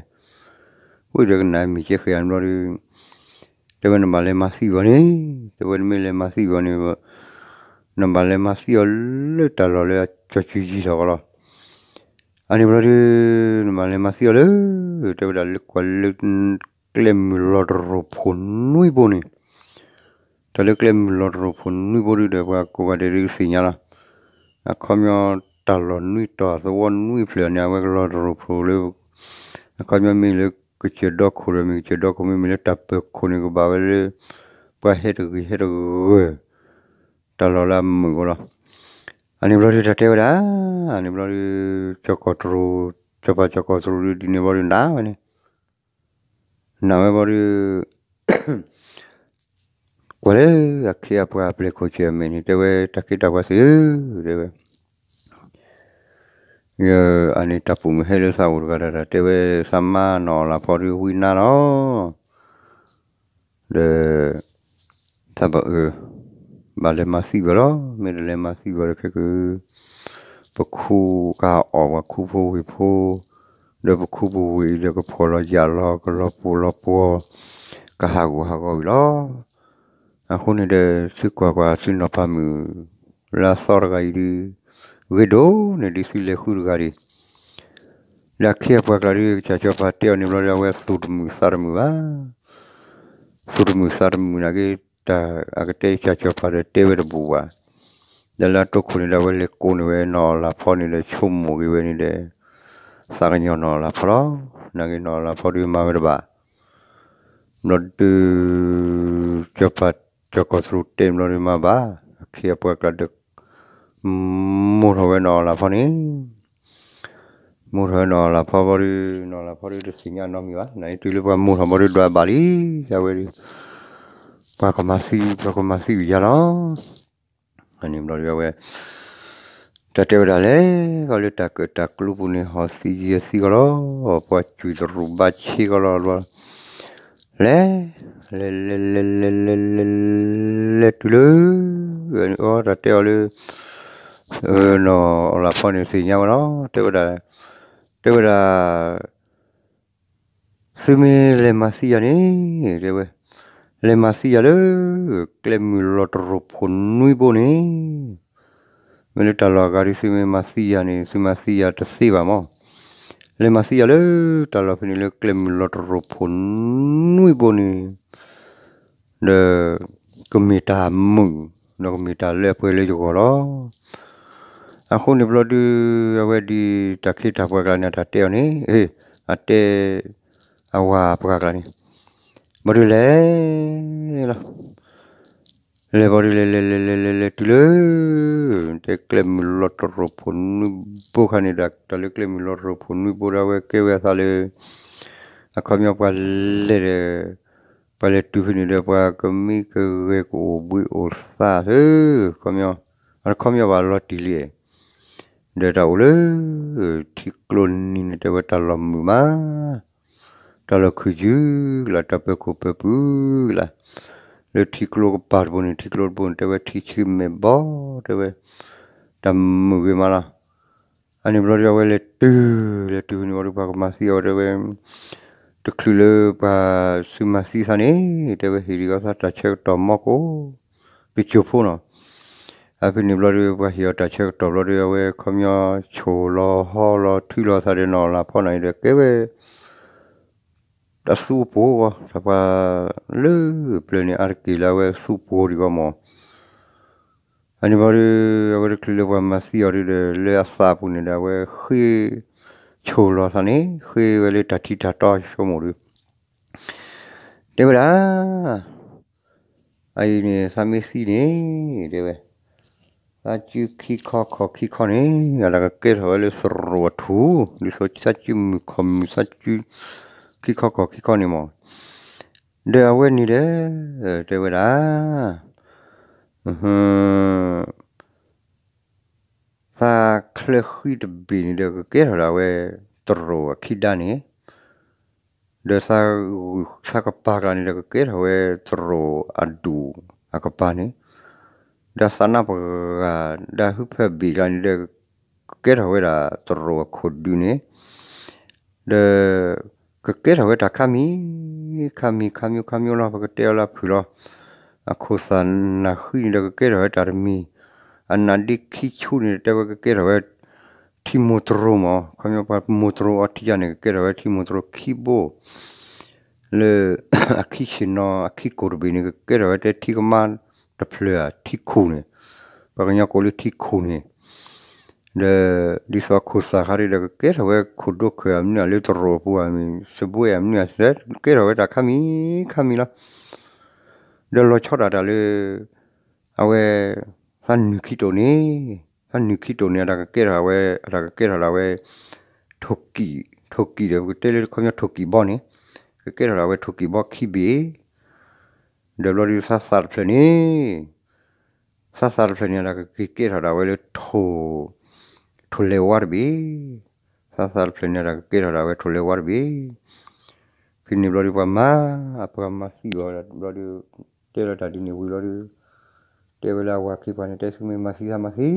ဝံဒီးကနၣ်မ့ၢ်ကဲဃဲအန့ၣ်ဘျီဒု တဲဝဲနဘၣ်လဲၤမၤသံအီၤန့ၣ်, တဲဝဲနမ့ၢ်လဲၤမၤသံအီၤန့ၣ်, နဘၣ်လဲၤမၤသံအီၤလၢတၢ်လီၢ်လၢအကၠီၤကူယံၤထီၣ်ကလီၤ. အန့ၣ်ဘျီဒု နဘၣ်လဲၤမၤသံအီၤလၢ တဲဝဲဒၣ်လၢကွၢ်လၢ ကျဲမုၢ်လီၤတရိာ်ဖိနွံဘိန့ၣ်, တၢ်လၢကျဲမုၢ်လီၤတရိာ်ဖိနွံဘိဒုဒီး ပှၤကိးဂၤဒဲးဒုသ့ၣ်ညါလီၤ. အခီပညီတၢ်လီၢ်နွံတီၤသဝီနွံဖျၢၣ်န့ၣ် အဝဲကလီၤတရိာ်ဖိလၢ အခီပညီမ့ၢ်လၢကစၢၢ်ဒီခိၣ်ဒီးမ့ၢ်ကစၢၢ်ဒီခိၣ် မ့မ့ၢ်လၢတၢ်ပၢၤခိၣ်န့ၣ် ကဘၣ်ဝဲလၢ ပှၤဟဲတဂ့ၤဟဲတဂၢၢ် တၢ်လီၢ်လၢအမုာ်ကလီၤ. အန့ၣ်ဘျီဒုတၢ်တဲဝဲဒၣ်, အန့ၣ်ဘျီဒု ကၠီၤကီၢ်တရူး, ကၠီၤပၤကၠီၤကီၢ်တရူးဒုဒ်န့ၣ်ဘျီဒုနၢ်ဝဲန့ၣ်, နၢ်ဝဲဘျီဒု ကွၢ်လၢအခ့အပှၤအပျဲၢ်ခိၣ်ဆၢၣ်မဲာ်န့ၣ် တဲဝဲတၢ်ခ့တၢ်ပှၤသ့ၣ်ဧၢ, တဲဝဲ ယအန့ၣ်တၢ်ပိာ်မုၣ်ဟဲလၢသးအိၣ်တဂၤဒီး တဲဝဲသးမါနီၢ်အီၣ်လၤဖီဒုဝံနါလီၤ. ဒီး သးဘၣ်အၢ ဘၣ်လဲၤမၤသံဘၣ်လီၤ. မ့ၢ်တလဲၤမၤသံဘၣ်ဒီးခဲက ပခူကဟးအီၣ်ပှၤခူဖိဝ့ၢ်ဖိ, ဒီးပခူပဝ့ၢ်အံၤဒီးကဖှီၣ်လီၤယာ်လီၤ ကလီၤပှီၢ်လီၤပှီၢ် ကဟးဂူာ်ဟးဂီၤဝံၤလီၤ. အဃိန့ၣ်ဒီး သုကွၢ်ကွၢ်သုနီၢ်ပၤမုၣ် လၢအသီတဂၤအံၤဒု ဂ့ၤဒိၣ်န့ၢ်ဒုးသုလဲၤဃုတဂၤဒံး ဒီးအခ့အပှၤကျါဒု ကစၢ်စီၤပၤတဲအီၤန့ၣ်ဘျီဒီး အဝဲသူၣ်တမုာ်သးတမုာ်ဘၣ်. သူၣ်တမုာ်သးတမုာ်နာ်က့ တၢ်အကတဲကစၢ်စီၤပၤဒီးတဲဝဲတဘူၣ်ဘၣ်. ဒီးလၢအတိခိၣ်န့ၣ်ဒီး အဝဲလဲၤကိးန့ၢ်ဝဲနီၢ်အီၣ်လၤဖီန့ၣ်ဒီး ဆိကမိၣ်က့ၤဝဲန့ၣ်ဒီး သးကညီၤနီၢ်အီၣ်လၤဖီလီၤ. နာ်က့နီၢ်အီၣ်လၤဖီဒုမၤဝဲတဘၣ် ဘျီဒု စီၤပၤ စီၤကီၢ်သရူးတဲဘျီဒုမၤဘၣ် အခ့အပှၤကျါဒီး မိၢ်ထီၣ်ဝဲနီၢ်အီၣ်လၤဖီန့ၣ် မိၢ်ထီၣ်ဝဲနီၢ်အီၣ်လၤဖီဘျီဒု နီၢ်အီၣ်လၤဖီဒုတသ့ၣ်ညါနီတမံၤဘၣ်. နာ်က့တုၤလၢပှၤမိၢ်ထီၣ်ဘျီဒုဒွးဘၣ်လံ အဝဲဒု ပှၤကမၤသံ ပှၤကမၤသံဝံၤယါလီၤ. အန့ၣ်ဘျီဒုအဝဲ တၢ်တဲဝဲဒၣ်လဲၣ် ကီးလၢတၢ်ကၢၣ်တၢ်ကျူပူၤန့ၣ် ဟီၣ်သံယဲၢ်သံကီးလီၤ. ပှၤစူၤတရူးဘၣ်ဆ့ကီးလီၤဘျီ လဲၤ လဲၤ လဲၤ လဲၤ လဲၤ လဲၤ လဲၤ လဲၤတုၤလၢ အတၢ်တဲအီၤလၢ နီၢ်အီၣ်လၤဖီန့ၣ်သ့ၣ်ညါဝဲလီၤ. တဲဝဲဒၣ် တဲဝဲဒၣ် သုမ့ၢ်လဲၤမၤသံယၤန့ၣ် တဲဝဲ လဲၤမၤသံယၤလၢ ကျဲမုၢ်လီၤတရိာ်ဖိနွံဘိန့ၣ် မ့ၢ်လၢတၢ်လီၢ်အဂၤဒု သုမ့ၢ်မၤသံယၤန့ၣ် သုမၤသံယၤတသ့ဘၣ်မး. လဲၤမၤသံအီၤလၢတၢ်လီၢ်ဖဲန့ၣ်လၢကျဲမုၢ်လီၤတရိာ်ဖိနွံဘိန့ၣ်, ဒီးကမ့ၢ်တၢ်မုာ်, ဒီးကမ့ၢ်တၢ်လၢအပှဲၤလၢယဂီၢ်လီၤ. အဃိန့ၣ်ဘျီဒုး အဝဲဒ်တၢ်ခ့တၢ်ပှၤကျါန့ၣ် အတၢ်တဲအီၤန့ၣ်, အတဲအဝၤပှၤကျါန့ၣ်, ဘျီဒုးလဲၤလီၤ လဲၤဘျီဒုးလဲၤလဲၤလဲၤလဲၤလဲၤလဲၤတုၤလၢ တဲကျဲမုၢ်လီၤတရိာ်ဖိနွံဘိခါန့ၣ်ဒီး တၢ်လၢကျဲမုၢ်လီၤတရိာ်ဖိနွံဘိဒီး အဝဲကဲဝဲအသးလၢ အခီပညီပှၤလဲၤဒီး ပှၤလဲၤတုၤဖဲန့ၣ်ဒီး ပှၤကမံကဂဲၤကအိၣ်ဘှံးအိၣ်သးသ့ ခီပညီ အခီပညီဘၣ်လီၤတံၢ်လံ, ဒီးတၢ်အိၣ်လၢ ထံကျိနံၤန့ၣ် တဲဝဲတၢ်လီၢ်မုာ်မး တၢ်လီၢ်ခုၣ်ယုၢ်ကလါ တၢ်ပၢၤခိၣ်ပၢၤပုၢ်ကလါ, လၢထံကျိကပၤတဘိန့ၣ် ထံကျိတဘိန့ၣ် တဲဝဲထံဆှံမဲာ်ဘီ တဲဝဲ တၢ်မုာ်ဂ့ၤမးလီၤ. အန့ၣ်ဘျီဒုး အဝဲလဲၤတုၤ လဲၤတုၤဖဲန့ၣ်ဘျီဒုး ပှၤကမၤသံအီၤတဲဝဲ တချုးလၢပှၤသုမၤသံသးန့ၣ် တဲဝဲဟ့ၣ်ဒံးအီၤသးတၢ်ဆၢကတီၢ်မီၢ်ကိၢ် တစိၢ်ဖိနီၤ အဖဲန့ၣ်ဘျီဒုး ပှၤဟ့ၣ်အီၤတၢ်ဆၢကတီၢ်ဘျီဒုး အဝဲခီပညီ ဆိၣ်လီၤဟီလီၤထုလီၤသးဒီးနီၢ်လၢဖီနီၤအံၤဒီး ကဲဝဲ တၢ်သူအပူၤဂီၢ် တၢ်ပှၤလၢပျၢၤန့ၣ် အါတက့ၢ်လၢအဝဲသူပူၤဒံးဂီၢ်မး အန့ၣ်ဘျီဒုး အဝဲတချုးလၢပှၤမၤသံအီၤဒုးဒီး လၢအသးအပူၤန့ၣ်ဒီး အဝဲဃ့ ဆိၣ်လီၤသးန့ၣ် ဃ့ဝဲလၢတၢ်ထံတၢ်တီဆိကမိၣ်ဒုး တဲဝဲဒၣ် အအံၤန့ၣ် သးမ့ၢ်သံန့ၣ် တဲဝဲ သးစုခံခီခီၣ်ခံခီန့ၣ် အတၢ်ကကဲထီၣ်ဝဲလၢသရိာ်အထူၣ် ဒ်သိးသးစုမုၢ်ခီၣ်မုၢ် သးစုခံခီခီၣ်ခံခီန့ၣ်မး ဒီးအဝဲန့ၣ်ဒီး တဲဝဲဒၣ် သးချၢဃံတဘ့ၣ်န့ၣ်ဒီး ကကဲထီၣ်ဒၣ်ဝဲ သရိာ်အခံဒါန့ၣ် ဒီးသးကပၤကျါန့ၣ်ဒီး ကကဲထီၣ်ဝဲသရိာ်အဒူၣ်အကပၤန့ၣ်, ဒီးသးနါပှၤဂၤ ဒီးဟုဖၢဘ့ၣ်ကျါန့ၣ်ဒီး ကကဲထီၣ်ဝဲဒၣ်သရိာ်အခိၣ်ဒူၣ်န့ၣ်, ဒီး ကကဲထီၣ်ဝဲတၢ်ခါမံၤ ခါမံၤ ခါမံၤခါမံၤလီၤ ပကတဲအီၤလၢအဖုၣ်လီၤ. အခိၣ်သၣ်နၢ်ဃံန့ၣ်ဒီး ကကဲထီၣ်ဝဲတၢ်တမံၤ, အနၢ်ဒ့ခံဆူန့ၣ် တဲဝဲကကဲထီၣ်ဝဲ ထံမိၢ်တရိာ်မး ခီပညီပှၤမိၢ်တရိာ်အီထံယါန့ၣ် ကကဲထီၣ်ဝဲထံမိၢ်တရိာ်ခံဘိ, လၢ အခံဆ့ၣ်နီၤအခံကိၢ်တဘ့ၣ်န့ၣ် ကကဲထီၣ်ဝဲတဲထံကမါတဖျၢၣ်ဧါ ထံခိၣ်န့ၣ်, ပှၤကညီကိးလၢထံခိၣ်န့ၣ်, ဒီး ဒ်သိးအခိၣ်သၣ်ခါဒ်ဒီး ကကဲထီၣ်ဝဲခိၣ်ဒိခၢၣ်ဧါမနုၤဧါ လၢသရိာ်အပူၤဧါမ့ၢ် စဘှဲဧါမနုၤဧါ ကကဲထီၣ်ဝဲတၢ်ခါမံၤ ခါမံၤလီၤ. ဒီးလီၤဆီဒၣ်တၢ်လၢ အဝဲ သးနုာ်ခံတိာ်န့ၣ်, သးနုာ်ခံတိာ်န့ၣ် အတၢ်ကကဲထီၣ်ဝဲ အတၢ်ကကဲထီၣ်ဒၣ်ဝဲ ထိၣ်ကံၣ်, ထိၣ်ကံၣ်ဒီး ပကတဲလၢခီပညီထိၣ်ကံၣ်ဘီန့ၣ်, ကကဲထီၣ်ဒၣ်ဝဲထိၣ်ကံၣ်ဘီခံဘ့ၣ်, ဒီးဘျီဒုးသးသၣ်တဖျၢၣ်န့ၣ်, သးသၣ်တဖျၢၣ်န့ၣ် အတၢ်ကက့ၤကဲထီၣ်ဒၣ်ဝဲလၢ ထိၣ်လဲၤဝါတဘ့ၣ်, သးသၣ်တဖျၢၣ်န့ၣ် အတၢ်ကကဲထီၣ်ဒၣ်ဝဲထိၣ်လဲၤဝါတဘ့ၣ်, ဖဲန့ၣ်ဘျီဒုးပှၤမၤ, ပှၤမၤသံအီၤဘျီဒုး, တဲလီၤတၢ်ဒ်န့ၣ်ဝံၤဘျီဒုး, တဲဝဲလၢအဝၤခံပှၤန့ၣ် တဲသုမ့ၢ်မၤသံသးမၤသံ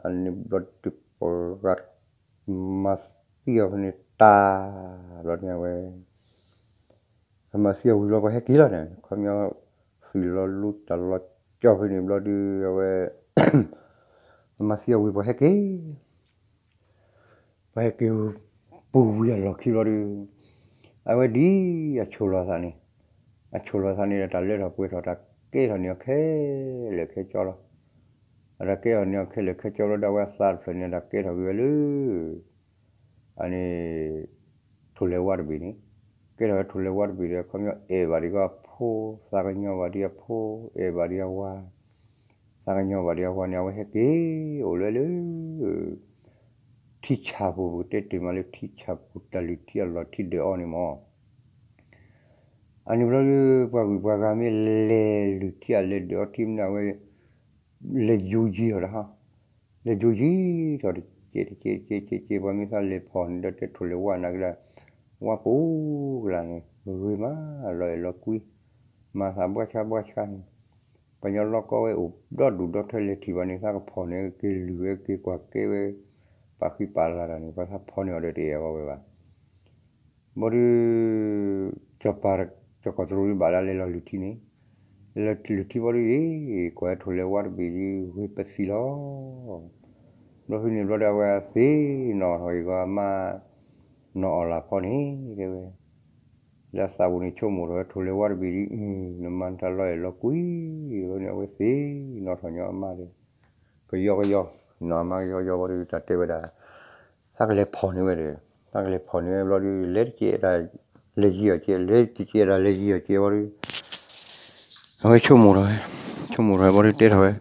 အန့ၣ်ဘျီဒုးပှၤဂၤမၤသံအီၤဖဲန့ၣ်တၢ်, ဘျီန့ၣ်အဝဲ မၤသံအီၤဝံၤဘျီပှၤဟဲက့ၤလီၤန့ၣ် ခီပညီ သုးလီၤလူတၢ်လီၤကၠီဖဲန့ၣ်ဘျီဒုး အဝဲ မၤသံအီၤဝံၤပှၤဟဲက့ၤ ပှၤဟဲက့ၤ ပူၤဝံၤအလီၢ်ခံဘျီဒုး အဝဲဒ်အဆိၣ်လီၤသးန့ၣ်, အဆိၣ်လီၤသးန့ၣ်ဒီးတၢ်လၢထီၣ်ပှဲၤထီၣ် တၢ်ကဲထီၣ်န့ၢ်အီၤခဲလၢာ်ခဲဆ့လီၤ. အတၢ်ကဲထီၣ်န့ၢ်အီၤခဲလၢာ်ခဲဆ့လီၤဒီး အဝဲအသးတဖျၢၣ်န့ၣ် တၢ်ကဲထီၣ်က့ၤဝဲလၢ အန့ၣ် ထိၣ်လဲၤဝါတဘ့ၣ်န့ၣ်, ကဲထီၣ်ဝဲထိၣ်လဲၤဝါတဘ့ၣ်ဒီး ခီပညီအဲၣ်ဘၣ်ဒံးအဖိ, သးကညီၤဘၣ်ဒံးအဖိ, အဲၣ်ဘၣ်ဒံးအဝၤ, သးကညီၤဘၣ်ဒံးအဝၤန့ၣ် အဝဲဟဲက့ၤအိၣ်လၢလၢ ထံဆၣ်ပူၤ ပကတဲတ့ၢ်မးလၢထံဆၣ်ပူၤ တၢ်လုၢ်ထံအလီၢ်ထံဒၢးအီၤန့ၣ်မး အန့ၣ်ဘျီဒုး ပှၤဂုၤပှၤဂၤမ့ၢ်လဲၤလုၢ်ထံအလဲၤဒၢးအီထံမနုၤအဝဲ လဲၤယိယံၤထီၣ်တဟါ, လဲၤယိယံၤထီၣ်တကဲးတကဲးတကဲးတကဲး ပှၤမ့ၢ်သးလဲၤဖီၣ်န့ၣ်ဒီးတဲထိၣ်လဲၤဝါနာ်က့ဒီး ဝါပူၤကလာ်န့ၣ် ဂ့ၤမးလီၤအဲၣ်လီၤကွံ မၤသးဘှါဆါဘှါဆါန့ၣ် ပှၤကညီလီၢ်ကီဝဲအိၣ်ဒီဒူၣ်ဒီထၢလဲၤထံၣ်ဘၣ်န့ၣ် သးကဖီၣ်န့ၣ်က့ၤလုၢ်ဝဲက့ၤကွၢ်ကဲဝဲ ပာ်ဃံပာ်လၤတၢ်န့ၣ် ပှၤသးဖီၣ်န့ၢ်အီၤဒီးတအဲၣ်အီၤဝဲဘၣ် ဘျီဒုး စီၤပၤ စီၤကီၢ်တရူးဒုးဘၣ်လၢလဲၤလီၤလုၢ်ထံန့ၣ်, လဲၤလီၤလုၢ်ထံဘျီဒုးအံၤ ကွၢ်ဝဲထိၣ်လဲၤဝါတဘ့ၣ်ဒုး ဂ့ၤပသံလီၤ. ဘျီဖဲန့ၣ်ဘျီဒီး အဝဲသ့ၣ်နီၣ်ထီၣ်အံၤဂီၤ အမါ နီၢ်အီၣ်လၢ်ဖီန့ၣ် တဲဝဲ, လၢအသးပူၤန့ၣ် ဆိကမိၣ်ထီၣ်ဝဲထိၣ်လဲၤဝါတဘ့ၣ်ဒ်အံၤ နမါနတၢ်လီၤအဲၣ်လီၤကွံ, ဘျီန့ၣ် အဝဲသ့ၣ်နီၣ်ထီၣ်ညီအမါဒီး ကယီကယီ, နီၢ်အမါကယီကယီဘျီဒီး တၢ်တဲဝဲဒၣ် သးကလဲၤဖီၣ်န့ၢ်ဝဲဒီး, သးကလဲၤဖီၣ်န့ၢ်ဝဲဘျီဒီး လဲၤတကဲးဒၣ် လဲၤယံၤအီၤကဲး, လဲၤတကဲးဒၣ်လဲၤယံၤအီၤကဲးဘျီဒီး အဝဲဆိကမိၣ်ထီၣ်ဝဲ, ဆိကမိၣ်ထီၣ်ဝဲဘျီဒီးတဲထီၣ်ဝဲ,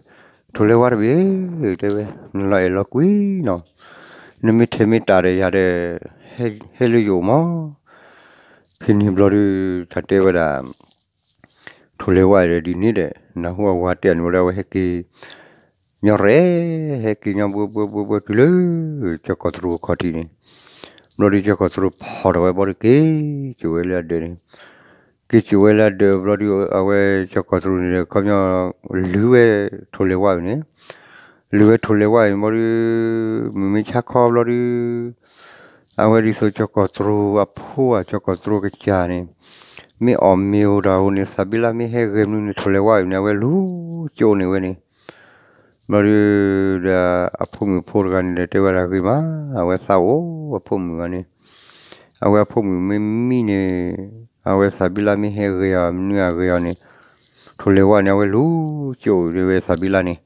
ထိၣ်လဲၤဝါတဘ့ၣ်, တဲဝဲ, နလီၤအဲၣ်လီၤကွံနီၤ, နမ့ၢ်ထဲမ့ၢ်တၢ်ဒီးယၤဒီး ဟဲလၢယအိၣ်မး, ဖဲန့ၣ်ဘျီဒီး တၢ်တဲဝဲဒၣ် ထိၣ်လဲၤဝါဒီးဒ်န့ၣ်ဒီး နၢ်ဟူအဝၤတဲအီၤန့ၣ်ဘျီဒီး အဝဲဟဲက့ၤ ညီရဲၣ်, ဟဲက့ၤညီဘှဲဘှဲဘှဲဘှဲတုၤလၢ ကၠီၤကီၢ်သရူးအခီၣ်ထံးန့ၣ်, ဘျီဒီးကၠီၤကီၢ်သရူးဖီၣ်ထီၣ်ဝဲဘျီဒီး က့ၤစိာ်ဝဲလၢအဒၢးန့ၣ်, က့ၤစိာ်ဝဲလၢအဒၢးဘျီဒီး အဝဲကၠီၤကီၢ်သရူးန့ၣ်ဒီး ခီပညီ လုၢ်ဝဲထိၣ်လဲၤဝါအံၤန့ၣ်, လုၢ်ဝဲထိၣ်လဲၤဝါအံၤဘျီဒီး မုၢ်မ့ၢ်ဆါခီဘျီဒီး အဝဲဒ်သိးကၠီၤကီၢ်သရူးအဖိဧါ ကၠီၤကီၢ်သရူးကစၢ်န့ၣ် မ့ၢ်အီၣ်မ့ၤအိၣ်တၢ်အိၣ်န့ၣ် သးဘံလါမ့ၢ်ဟဲဂဲၤမနုၤန့ၣ် ထိၣ်လဲၤဝါအံၤန့ၣ် အဝဲလူၤကၠိန့ၢ်ဝဲန့ၣ်, ဘျီဒီး ဒီးအဖိမုၣ်ဖိတဂၤန့ၣ်ဒီး တဲဝဲဒၣ်ဂ့ၤမး, အဝဲသးအိၣ်အဖိမုၣ်ဂၤန့ၣ်, အဝဲအဖိမုၣ်မ့ၢ်မံန့ၣ် အဝဲသးဘံလါမ့ၢ်ဟဲဂဲၤအီၤ မနုၤအဂဲၤအီၤန့ၣ် ထိၣ်လဲၤဝါန့ၣ် အဝဲလူၤကၠိဝဲသးဘံလါန့ၣ်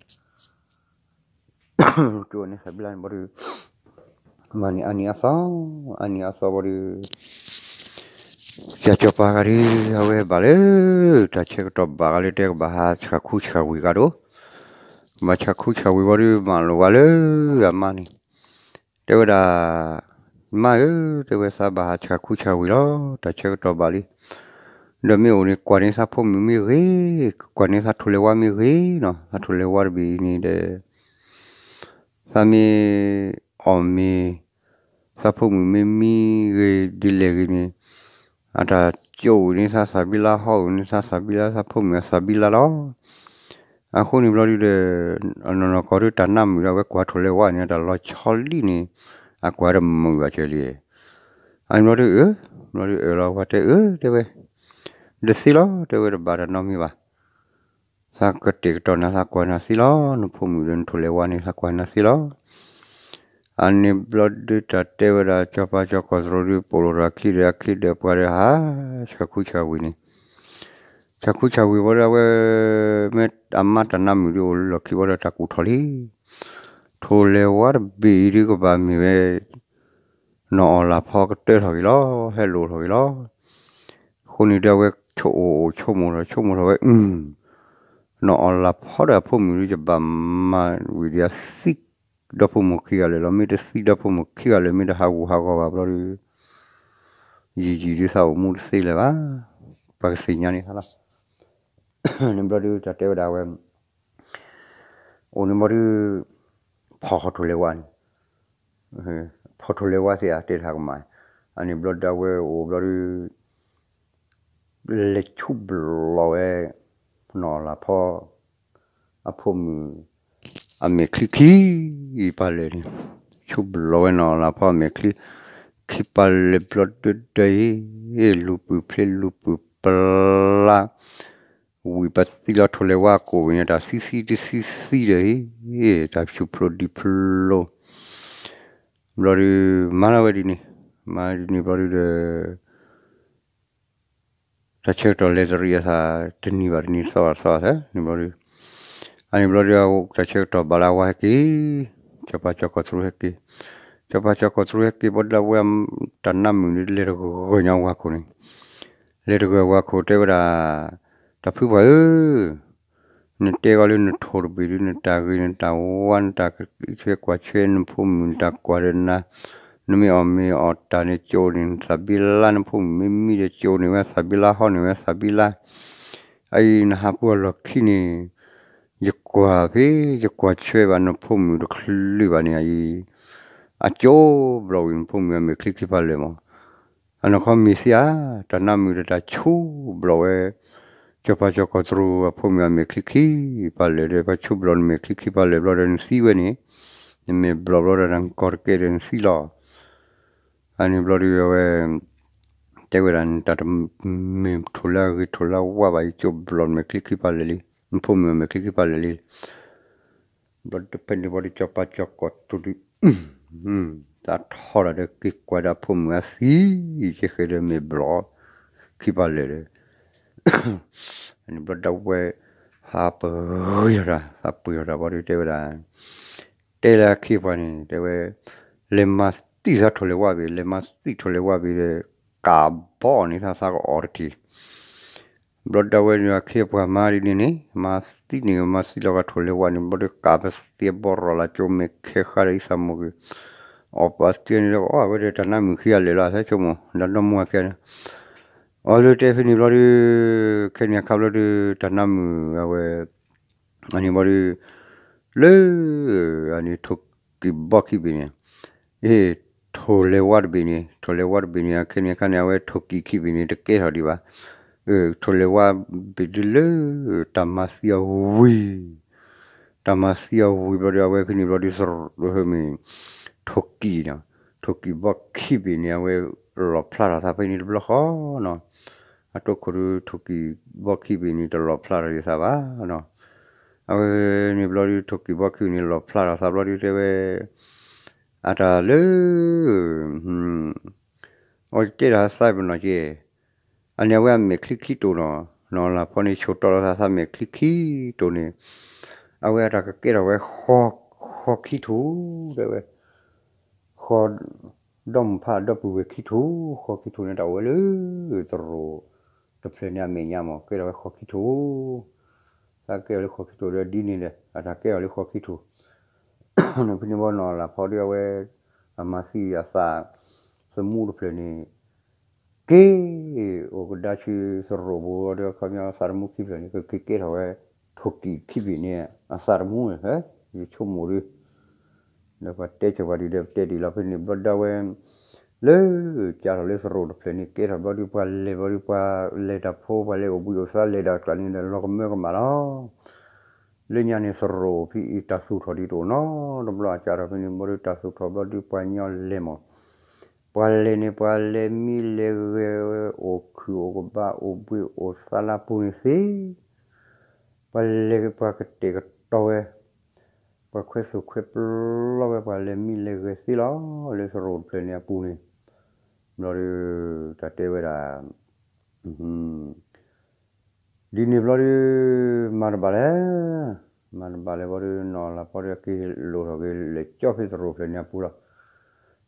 ကၠိန့ၣ်သးဘံလါန့ၣ်ဘျီဒီး မၤန့ၢ်အါနံၤအါသီ, အါနံၤအါသီဘျီဒီး ကၠီၤပၤဂၤဒီး အဝဲဘၣ်လၢ တၢ်ဆၢကတီၢ်ဘၣ်ဂၤလၢတဲကဘၣ်ဟးဆှၣ်ခူဆှၣ်ဝံၤဂၤဒီး ကဘၣ်ဆှၣ်ခူဆှၣ်ဝံၤဘျီဒီး မၢလိာ်ဝဲလၢအမါန့ၣ် တဲဝဲဒၣ်, မါဧၢ, တဲဝဲသးဘၣ်ဟးဆှၣ်ခူဆှၣ်ဝံၤလီၤ, တၢ်ဆၢကတီၢ်ဘၣ်လံ, ဒီးမ့ၢ်အိၣ်န့ၣ် ကွၢ်န့ၢ်သးဖိမုၣ်မ့ၢ်ဂ့ၤ, ကွၢ်န့ၢ်သးထိၣ်လဲၤဝါမ့ၢ်ဂ့ၤနီၤ, သးထိၣ်လဲၤဝါတဘ့ၣ်အံၤန့ၣ်ဒီး သးမ့ၢ်အီၣ်မ့ၤ, သးဖိမုၣ်မ့ၢ်မံဂ့ၤဒ်လဲၣ်ဂ့ၤန့ၣ်, အတၢ်ကၠိဝံၤန့ၢ်သးသးဘံလါ ဟီၣ်ဝံၤန့ၢ်သးသးဘံလါ သးဖိမုၣ်အသးဘံလါလီၤ. အဃိန့ၣ်ဘျီဒုဒီး အနီၢ်နီၢ်ကီၢ်ဒုတၢ်နါမုာ်ဒီး အဝဲကွၢ်ထိၣ်လဲၤဝါန့ၣ် တၢ်လီၤဆီလံန့ၣ် အကွၢ်တမုာ်ဘၣ်ကဲလံ. အန့ၣ်ဘျီဒုအၢ, ဘျီဒုအၢလီၤ ပှၤတဲအၢ တဲဝဲ, ဒီးသ့လီၤ တဲဝဲ တဘၣ်တၢ်နီတမံၤဘၣ်. သးကတဲာ်ကတီၤနၤ သးကွၢ်နၤသ့လီၤ, နဖိမုၣ်ဒီးနထိၣ်လဲၤဝါန့ၣ် သးကွၢ်နၤသ့လီၤ. အန့ၣ်ဘျီဒုတၢ်တဲဝဲဒၣ် ကၠီၤပၤကၠီၤကီၢ်သရူးဒု ပိာ်လိာ်တၢ်ခံဒီး အခံဒီးပှၤဒီးဟး ဆှၣ်ခူဆှၣ်ဝံၤန့ၣ်, ဆှၣ်ခူဆှၣ်ဝံၤဘျီဒီး အဝဲ မ့ၢ်အမါတၢ်နါမုာ်ဒုအိၣ်လၢလီၢ်ခံဘျီဒီး တၢ်ကူၣ်ထီၣ်လံ. ထိၣ်လဲၤဝါတဘ့ၣ်အံၤဒုကဘၣ်မ့ၢ်ဝဲ နီၢ်အီၣ်လၢ်ဖီကတၢၢ်ထီၣ်က့ၤလီၤ, ဟဲလိာ်ထီၣ်က့ၤလီၤ. အဃိန့ၣ်ဒီး အဝဲဆိကမိၣ်အိၣ် ဆိကမိၣ်ထီၣ် ဆိကမိၣ်ထီၣ်ဝဲ, နီၢ်အီၣ်လၢ်ဖီဒီးအဖိမုၣ်ဒု ယဘၣ်မၤဝံၤဒီးသံဒီဖိမိၢ်ခံဂၤလၢာ်လီၤ. မ့ၢ်တသံဒီဖိမိၢ်ခံဂၤလၢာ် မ့ၢ်တဟးဂူာ်ဟးဂီၤဘၣ်ဘျီဒု ယံာ်ယံာ်ဒုသးအိၣ်မူတသ့လၢၤဘၣ်. ပှၤကသ့ၣ်ညါန့ၢ်သးလီၤ. န့ၣ်ဘျီဒု တၢ်တဲဝဲဒၣ်ဝဲ အိၣ်န့ၣ်ဘျီဒု ဖီၣ်ဃီၤထိၣ်လဲၤဝါန့ၣ်, ဖီၣ်ထိၣ်လဲၤဝါသ့ၣ်ဧါ တဲတၢ်ကမၣ်, အန့ၣ်ဘျီဒုအဝဲအိၣ်ဘျီဒု လဲၤဆူၣ်ဘျီၣ်ဝဲ နီၢ်အီၣ်လၢ်ဖီ အဖိမုၣ် အမဲာ်ချံခံပၤလၢာ်န့ၣ်, ဆူၣ်ဘျီၣ်ဝဲနီၢ်အီၣ်လၢ်ဖီအမဲာ်ချံခံပၤလၢာ်ဘျီဒုဒီးအံၤ, လူၤပုၢ်ဖျ့လူၤပုၢ်ပျါ ဝံၤပသံလီၤထိၣ်လဲၤဝါကိၣ်ဝံၤန့ၣ် တၢ်သံသံတသံသံဒီးအံၤ, တၢ်ဆူၣ်ဖျိဒံဖျိ ဘျီဒု မၤလီၤဝဲဒ်န့ၣ်, မၤဒ်န့ၣ်ဘျီဒုဒီး တၢ်ဆၢကတီၢ်လဲၤတရံးအသး တနံၤဘၣ်တနံၤ သီဘၣ်သီသးန့ၣ်ဘျီဒု, အန့ၣ်ဘျီဒု တၢ်ဆၢကတီၢ်ဘၣ်လၢအဝၤဟဲက့ၤ, ကၠီၤပၤကၠီၤကီၢ်သရူးဟဲက့ၤ, ကၠီၤပၤကၠီၤကီၢ်သရူးဟဲက့ၤ ဘျီဒုအဝဲတၢ်နါမုာ်န့ၣ် လဲၤတဂၢၢ်ညီဝၤခိၣ်န့ၣ်, လဲၤတဂၢၢ်ဝၤခိၣ်တဲဝဲဒၣ်, တၢ်ဖုပှၢ်ဧၢ နတဲဂီၤလၢနထိၣ်တဘ့ၣ်ဒု နတၢ်ဂ့ၤ နတၢ်ဝါ နတၢ်ဆွဲကွၢ်ဆွဲ နဖိမုၣ်နတၢ်ကွၢ်ဒီးနၤ, နမ့ၢ်အီၣ်မ့ၤအီၣ်တၢ်န့ၣ် ကၠိန့ၣ် နသးဘံလါ နဖိမုၣ်မ့ၢ်မံဒီး ကၠိန့ၢ်ဝဲသးဘံလါ ဟီန့ၢ်ဝဲသးဘံလါ, အအံၤနဟးပူၤအလီၢ်ခံန့ၣ် ယကွၢ်ဖဲ ယကွၢ်ဆွဲဘၣ် နဖိမုၣ်တချုးဘၣ်န့ၣ်အံၤ, အကၠိဘျီၣ်ဝံၤ နဖိမုၣ်အမဲာ်ချံခံပၤလၢာ်မး အနီၢ်ခီမ့ၢ်သ့ဧါ, တၢ်နါမုာ်ဒီးတၢ်ဆူၣ်ဘျီၣ်ဝဲ, ကၠီၤပၤကၠီၤကီၢ်သရူးအဖိမုၣ်အမဲာ်ချံခံပၤလၢာ်ဒီး ပှၤဆူၣ်ဘျီၣ်နမဲာ်ချံခံပၤလၢာ်ဘျီဒီးနသံဝဲန့ၣ်, နမဲာ်ဘျီၣ်ဘျီဒီးတၢ်ကီတကဲဒီးနသံလီၤ. အန့ၣ်ဘျီဒုအဝဲ တဲဝဲဒၣ် နတၢ်တမ့ၢ်ထိၣ်လၢအဂ့ၤထိၣ်လၢအဝါဘၣ် ယကၠိဘျီၣ်နမဲာ်ချံခံပၤလၢာ်လံ, နဖိမုၣ်အမဲာ်ချံခံပၤလၢာ်လံ. ဘျီတဖဲန့ၣ်ဘျီဒီး ကၠီၤပၤကၠီၤကိးတိၤဒုး သးထီၣ်ဒီး က့ၤကွၢ်ဒီးအဖိမုၣ်အသံ ကဲဃဲဒီးမ့ၢ်ဘျီ ခံပၤလၢာ်ဒီး န့ၣ်ဘျီဒၣ်ဝဲ သးပှ့ၤထီၣ်တၢ် သးပှ့ၤထီၣ်တၢ်ဘျီဒီး တဲဝဲဒၣ် တဲလၢအခ့အပှၤန့ၣ် တဲဝဲ လဲၤမၤသံသးထိၣ်လဲၤဝါဘ့ၣ် လဲၤမၤသံထိၣ်လဲၤဝါဘ့ၣ်ဒီး ကးဘီန့ၣ် သးသးကအီၣ်တထံၣ် ဘျီဒၣ်ဝဲန့ၣ် အခ့အပှၤမၤဒ်န့ၣ်န့ၣ် မၤသံန့ၣ် မၤသံလီၤဂာ်ထိၣ်လဲၤဝါန့ၣ် ဘျီဒီးကးပသ့ဘီရီၣ်လၢကၠိမဲာ်ခဲဃါဒီး အံသးမိၢ်က့ၤ အီၣ်ပာ်သံန့ၣ်ဒီး အီၣ်ဝဲဒီးတၢ်နါမုၣ်ခံဂၤလၢာ်လီၤ သးဆိကမိၣ် ဒီးနီၢ်မူအခံဂၤန့ၣ် အီၤလၢတဲဖဲန့ၣ်ဘျီဒီး ခဲန့ၣ်အခါဘျီဒီး တၢ်နါမုၣ်အဝဲ အန့ၣ်ဘျီဒီး လၢ အန့ၣ်ထိၣ်ကံၢ်ဘီခံဘ့ၣ်န့ၣ် ထိၣ်လဲၤဝါတဘ့ၣ်န့ၣ် ထိၣ်လဲၤဝါတဘ့ၣ်န့ၣ် ခဲန့ၣ်အခါန့ၣ် အဝဲထိၣ်ကံၢ်ခံဘ့ၣ်န့ၣ် တကဲထီၣ်ဒံးဘၣ် ထိၣ်လဲၤဝါဘ့ၣ်ဒ်လၢ တၢ်မၤသံအဝံၤ တၢ်မၤသံအဝံၤဘျီဒီး အဝဲဖဲန့ၣ်ဘျီဒီး သရၣ်မ့ၢ် ထိၣ်ကံၢ်နီၤ ထိၣ်ကံၢ်ဘီခံဘ့ၣ်န့ၣ် အဝဲလီၣ်ဖျါထီၣ်သးဖဲန့ၣ်တဘျီဃီနီၤ အတိခိၣ်ဒီး ထိၣ်ကံၢ်ဘီခံဘ့ၣ်န့ၣ် တလီၣ်ဖျါထီၣ်ဒံးသးဘၣ်နီၤ အဝဲန့ၣ်ဘျီဒီး ထိၣ်ကံၢ်ဘီခံဘ့ၣ်န့ၣ် လီၣ်ဖျါထီၣ်သးဘျီဒီး တဲဝဲ အတၢ်လၢ အဝဲတဲတၢ်သးပနီၣ်က့ အန့ၣ်အဝဲအမဲာ်ချံခံတိၤနီၤ နီၢ်လၤဖီန့ၣ် ဆိၣ်တီလီၤသးသးမဲာ်ချံခံတိၤန့ၣ် အဝဲအတၢ်ကကဲထီၣ်ဝဲ ဃီခံထူၣ် တဲဝဲ ဃီ ဒီမုၢ်ဖးဒီပုၢ်ဝဲၢ်ခံထူၣ် ဃီခံထူၣ်န့ၣ် တၢ်အိၣ်ဝဲလၢ သရိာ်တဖျၢၣ်န့ၣ်အမဲာ်ညါမး ကဲထီၣ်ဝဲဃီခံထူၣ် သးကဲအီၤလၢဃီခံထူၣ်ဒီးဒ်န့ၣ်ဒီး အတၢ်ကဲအီၤလၢဃီခံထူၣ် ဖဲန့ၣ်ဘီနီၢ်လၤဖီဒီးအဝဲ အမၤသံအသး သမူတဖျၢၣ်န့ၣ် က့ၤ အိၣ်ကဒါဆူသရိာ်ဘိဒီး ခီပညီသးသမူခံဖျၢၣ်န့ၣ် ကက့ၤကဲထီၣ်ဝဲ ထိၣ်ကံၢ်ခံဘ့ၣ်န့ၣ် အသးသမူန့ၣ် ယဆိကမိၣ်ဒီး ဒီးပှၤတဲစၢၤပှၤဒ်ဒီး ပတဲဒ်လီၤဖဲန့ၣ်ဘျီဒၣ်ဝဲ လၢ ကးထီၣ်လၢသရိာ်တဖျၢၣ်န့ၣ် ကဲထီၣ်ဘျီဒီး ပှၤလဲၤဘျီဒီး ပှၤလဲၤတၢ်ဖိ ပှၤလဲၤအိၣ်ဘှံးအိၣ်သါ လဲၤတၢ်ကျါန့ၣ်ဒီး လီၤကမၢကမၣ်လီၤ လၢညါန့ၣ် သရိာ်ဖဲအံၤ တၢ်သူၣ်ထီၣ်ဒံးတအိၣ်နီတဘျီ အကးထီၣ်ဖဲန့ၣ်ဘျီဒီး တၢ်သူၣ်ထီၣ်ဘျီဒီး ပှၤညီလဲၤမး ပှၤလဲၤန့ၣ် ပှၤလဲၤမံလဲၤဂဲၤဝဲ အိၣ်ခုၣ်အိၣ်ကဘၣ် အိၣ်ဘှံးအိၣ်သါလၢအပူၤန့ၣ်သ့ ပှၤလဲၤ ပှၤကတဲာ်ကတီၤဝဲ ပှၤခွဲသိၣ်ခွဲပျီဝဲ ပှၤလဲၤမံလဲၤဂဲၤသ့လီၤ လၢသရိာ်တဖျၢၣ်န့ၣ်အပူၤန့ၣ် ဘျီဒီး တၢ်တဲဝဲဒၣ် ဒ်န့ၣ်ဘျီဒီး မၤတဘၣ်လဲၣ်, မၤတဘၣ်လဲၣ်ဘျီဒီး နီၢ်လၤဖီဒီး က့ၤလိာ်ထီၣ်က့ၤ လဲၤကၠီဖဲသရိာ်ဖျၢၣ်န့ၣ်အပူၤလီၤ.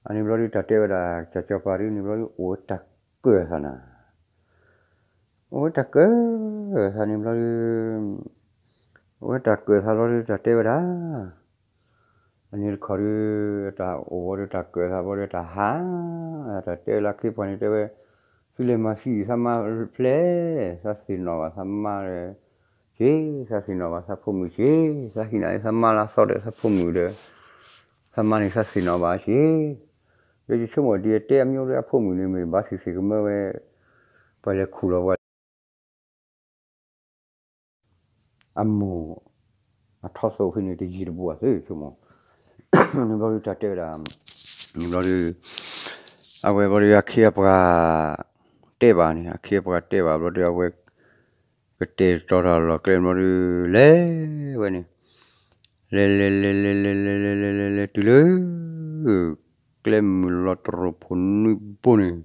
အန့ၣ်ဘျီဒီး တၢ်တဲဝဲဒၣ် ကၠီကၠီပၤဒ်န့ၣ်ဘျီဒီး အိၣ်ဝဲတၢ်ကၢၣ်သးနၤ, အိၣ်ဝဲတၢ်ကၢၣ်သးန့ၣ်ဘျီဒီး အိၣ်ဝဲတၢ်ကၢၣ်သးဘျီဒီး တၢ်တဲဝဲဒၣ် အန့ၣ်တခီဒီး တၢ်အိၣ်ဝဲဒီး တၢ်ကၢၣ်သးဘျီဒီး တၢ်ဟး, တၢ်တဲလၢအခ့အပှၤန့ၣ်တဲဝဲ, သုလဲၤမၤသံ သးမါဖျဲၣ်, သးသ့ၣ်နီၣ်ဘၣ်သးမါဒီး က့ၤ, သးသ့ၣ်နီၣ်ဘၣ်သးဖိမုၣ်က့ၤ, သးဟံးန့ၢ်သးမါလၢအသီဒီးသးဖိမုၣ်ဒီး သးမါန့ၣ်သးသ့ၣ်နီၣ်ဘၣ်က့ၤ, ဒီးယဆိကမိၣ်ဒ်အတဲအမျိုးဒီး အဖိမုၣ်န့ၣ်မ့ၢ်ဘၣ်သ့ၣ်သ့ၣ်ကမၢဝဲ, ပှၤလဲၤခူၣ်လီၤပှၤ အမိၢ် အထီသိးဖဲန့ၣ် တယံာ်တဘူးဘၣ်သ့ၣ် ဆိကမိၣ်, န့ၣ်ဘျီဒီးတၢ်တဲဝဲဒၣ်, န့ၣ်ဘျီဒီး အဝဲဘျီဒီးအခ့အပှၤ တဲဘၣ်န့ၣ် အခ့အပှၤတဲဘၣ်ဘျီဒီး အဝဲ ကတဲာ်ကတီၤတၢ်လီၢ်ကျဲဘျီဒီး လဲၤဝဲန့ၣ်, လဲၤလဲၤလဲၤလဲၤလဲၤလဲၤလဲၤလဲၤလဲၤလဲၤတုၤလၢ ကျဲမုၢ်လီၤတရိာ်ဖိနွံဘိန့ၣ်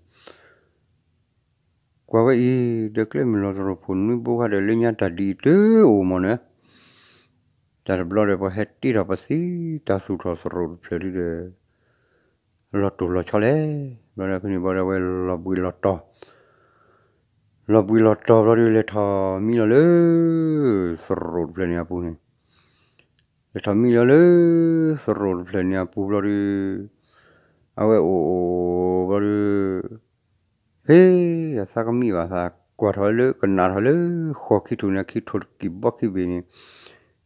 ကွၢ်ဝဲအံၤ ဒီးကျဲမုၢ်လီၤတရိာ်ဖိနွံဘိခါဒီး လၢညါတၢ်ဒ်အံၤတအိၣ်မးန့ၣ်, တၢ်တဘျီဒီး ပှၤဟဲတ့ထီၣ်ပသံ တၢ်သူၣ်ထီၣ်သရိာ်တဖျၢၣ်ဒ်ဒီး လီၤတိၢ်လီၤဆီလဲၣ်, ဘျီဒီးဖဲန့ၣ်ဘျီဒီး အဝဲလီၤဘှံးလီၤတီၤ လီၤဘှံးလီၤတီၤဘျီဒီး လဲၤထီၣ်မံလီၤလၢ သရိာ်တဖျၢၣ်န့ၣ်အပူၤန့ၣ်, လဲၤထီၣ်မံလီၤလၢ သရိာ်တဖျၢၣ်န့ၣ်အပူၤဘျီဒီး အဝဲအိၣ်အိၣ်ဘျီဒီး ဖဲအသးကမံဘၣ်သး ကွၢ်ထီၣ်လၢ ကနၣ်ထီၣ်လၢ ဃီၤခံထူၣ်န့ၣ် အခံထိၣ်ကံၢ်ဘီခံဘ့ၣ်န့ၣ်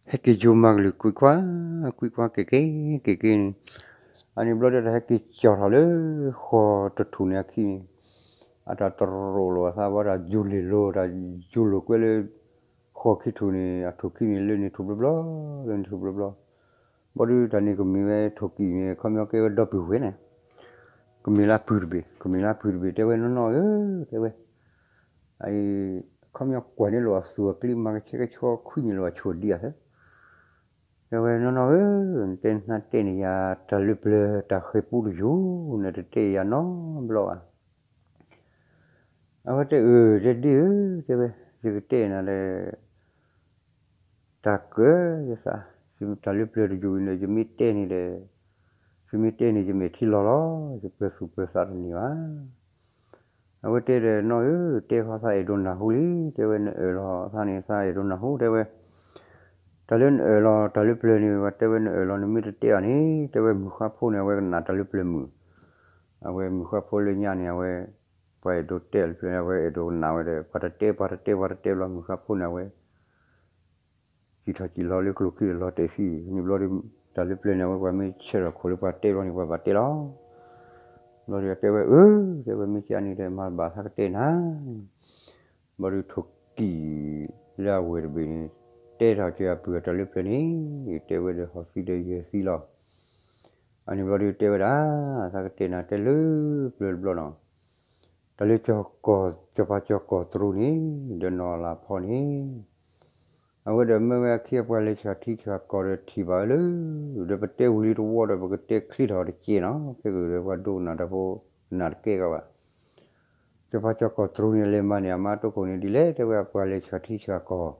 ဟဲက့ၤယိၤမၤကလုၢ်ကွံာ်ကွၢ် ကွံာ်ကွၢ်က့ၤက့ၤက့ၤက့ၤန့ၣ်, အန့ၣ်ဘျီဒီး တၢ်ဟဲက့ၤကၠီၣ်ထီၣ်လၢ ဃီၤတထူၣ်န့ၣ်အခံန့ၣ်, အတၢ်တရိာ်လိာ်အသးဘၣ် တၢ်ယူၤလ့ၢ်လိာ် တၢ်ယူၤလိာ်ကွဲလၢ ဃီၤခံထူၣ်န့ၣ် အထူၣ်ခံန့ၣ် လၢန့ၣ်ထူၣ်ဘျီဘျီ လၢန့ၣ်ထူၣ်ဘျီဘျီ, ဘျီဒီးတၢ်န့ၣ်ကမ့ၢ်ဝဲထိၣ်ကံၢ်န့ၣ် ခီပညီကဲဝဲဒီပုၢ်ဝဲၢ်န့ၣ်, ကမ့ၢ်လၢအပုၢ်တဘ့ၣ် ကမ့ၢ်လၢအပုၢ်တဘ့ၣ် တဲဝဲနီၢ်နီၢ်ဧၢ တဲဝဲ ခီပညီကွၢ်န့ၢ်လိာ်အသူၣ်အကလံၤ မၤကဆှဲကဆှီ ခွံန့ၢ်လိာ်အဆိၣ်ဒံးဧါသၢ တဲဝဲနီၢ်နီၢ်ဧၢ, နတဲနတဲန့ၢ်ယၤတၢ်လၢပျၢၤတၢ်ဃဲၤပူတယုၢ် နတတဲယၤနီတဘျီဘၣ်. အဝဲတဲအၢ တဲဒ်ဧၢ, တဲဝဲ ယကတဲနၤဒီး တၢ်ကၢယသး, တၢ်လၢပျၢၤတယုၢ်အံၤဒီး ယမ့ၢ်တဲန့ၣ်ဒီး ယမ့ၢ်တဲန့ၣ် ယမဲာ်ထံလီၤလီၤ, ယပၢၤသူၣ်ပၢၤသးတန့ၢ်ဘၣ်. အဝဲတဲဒီးနီၢ်ဧၢ, တဲဃီသးအဲၣ်ဒိးနၢ်ဟူလံ, တဲဝဲနအၢၣ်လီၤသးန့ၣ် သးအဲၣ်ဒိးနၢ်ဟူ တဲဝဲ တၢ်လၢနအၢၣ်လီၤတၢ်လၢပျၢၤန့ၣ် တဲဝဲနအၢၣ်လီၤနမ့ၢ်တတဲအီၤန့ၣ် တဲဝဲမုၢ်ဃါဖိန့ၣ် အဝဲကနၣ်တၢ်လၢပျၢၤမုၢ်, အဝဲမုၢ်ဃါဖိလၢညါန့ၣ် အဝဲ ပှၤအဲၣ်ဒိးတဲလၢပျၢၤန့ၣ် အဝဲအဲၣ်ဒိးကနၣ်ဝဲဒီး ပှၤတတဲ ပှၤတတဲ ပှၤတတဲဘျီ မုၢ်ဃါဖိန့ၣ် အဝဲ စံၣ်ထီၣ်စံၣ်လီၤလၢကျိၤခံဒီးလီၤတဲာ်သံန့ၣ်ဘျီဒီး တၢ်လၢပျၢၤန့ၣ် အဝဲပှၤမ့ၢ်ဆဲးထီၣ်ခိၣ်လၢပှၤတဲဘျီန့ၣ် ပှၤဘၣ်တဲလီၤ. ဘျီဒီးတဲဝဲအၢ, တဲဝဲမ့ၢ်ကန့ၣ်ဒီး မၤတဘၣ်သးကတဲနၤ ဘျီဒီးထိၣ်ကံၣ်လၢအဝဲၢ်တဘ့ၣ်န့ၣ် တဲထီၣ်က့ၤအပုၢ်အတၢ်လၢပျၢၤန့ၣ် တဲဝဲဒီးဟီၣ်သံဒီးယဲၢ်သံလီၤ. အန့ၣ်ဘျီဒီးတဲဝဲဒၣ် သးကတဲနၤတဲလၢပျၢၤတဘျီနီၤ, တၢ်လၢ စီၤပၤစီၤကီၢ်တရူးန့ၣ် ဒီးနီၢ်လၤဖီန့ၣ် အဝဲဒီးမၢဝဲအခ့အပှၤလဲၤဆှၢထံဆှၢကီၢ်ဒီးထံၣ်ဘၣ်ဝဲလၢ ဒီးပတဲဝံၤလံတဝီဒီး ပကတဲချ့ထီၣ်တကဲနီၤ, ခဲကဒီးပှၤဒိကနၣ်တၢ်ဖိ ကနၣ်တကဲကီးဘၣ်. စီၤပၤစီၤကီၢ်တရူးန့ၣ် လဲၤမၤန့ၢ်အမါတိခိၣ်န့ၣ်ဒ်လဲၣ် တဲဝဲအပှၤလဲၤဆှၢထံဆှၢကီၢ်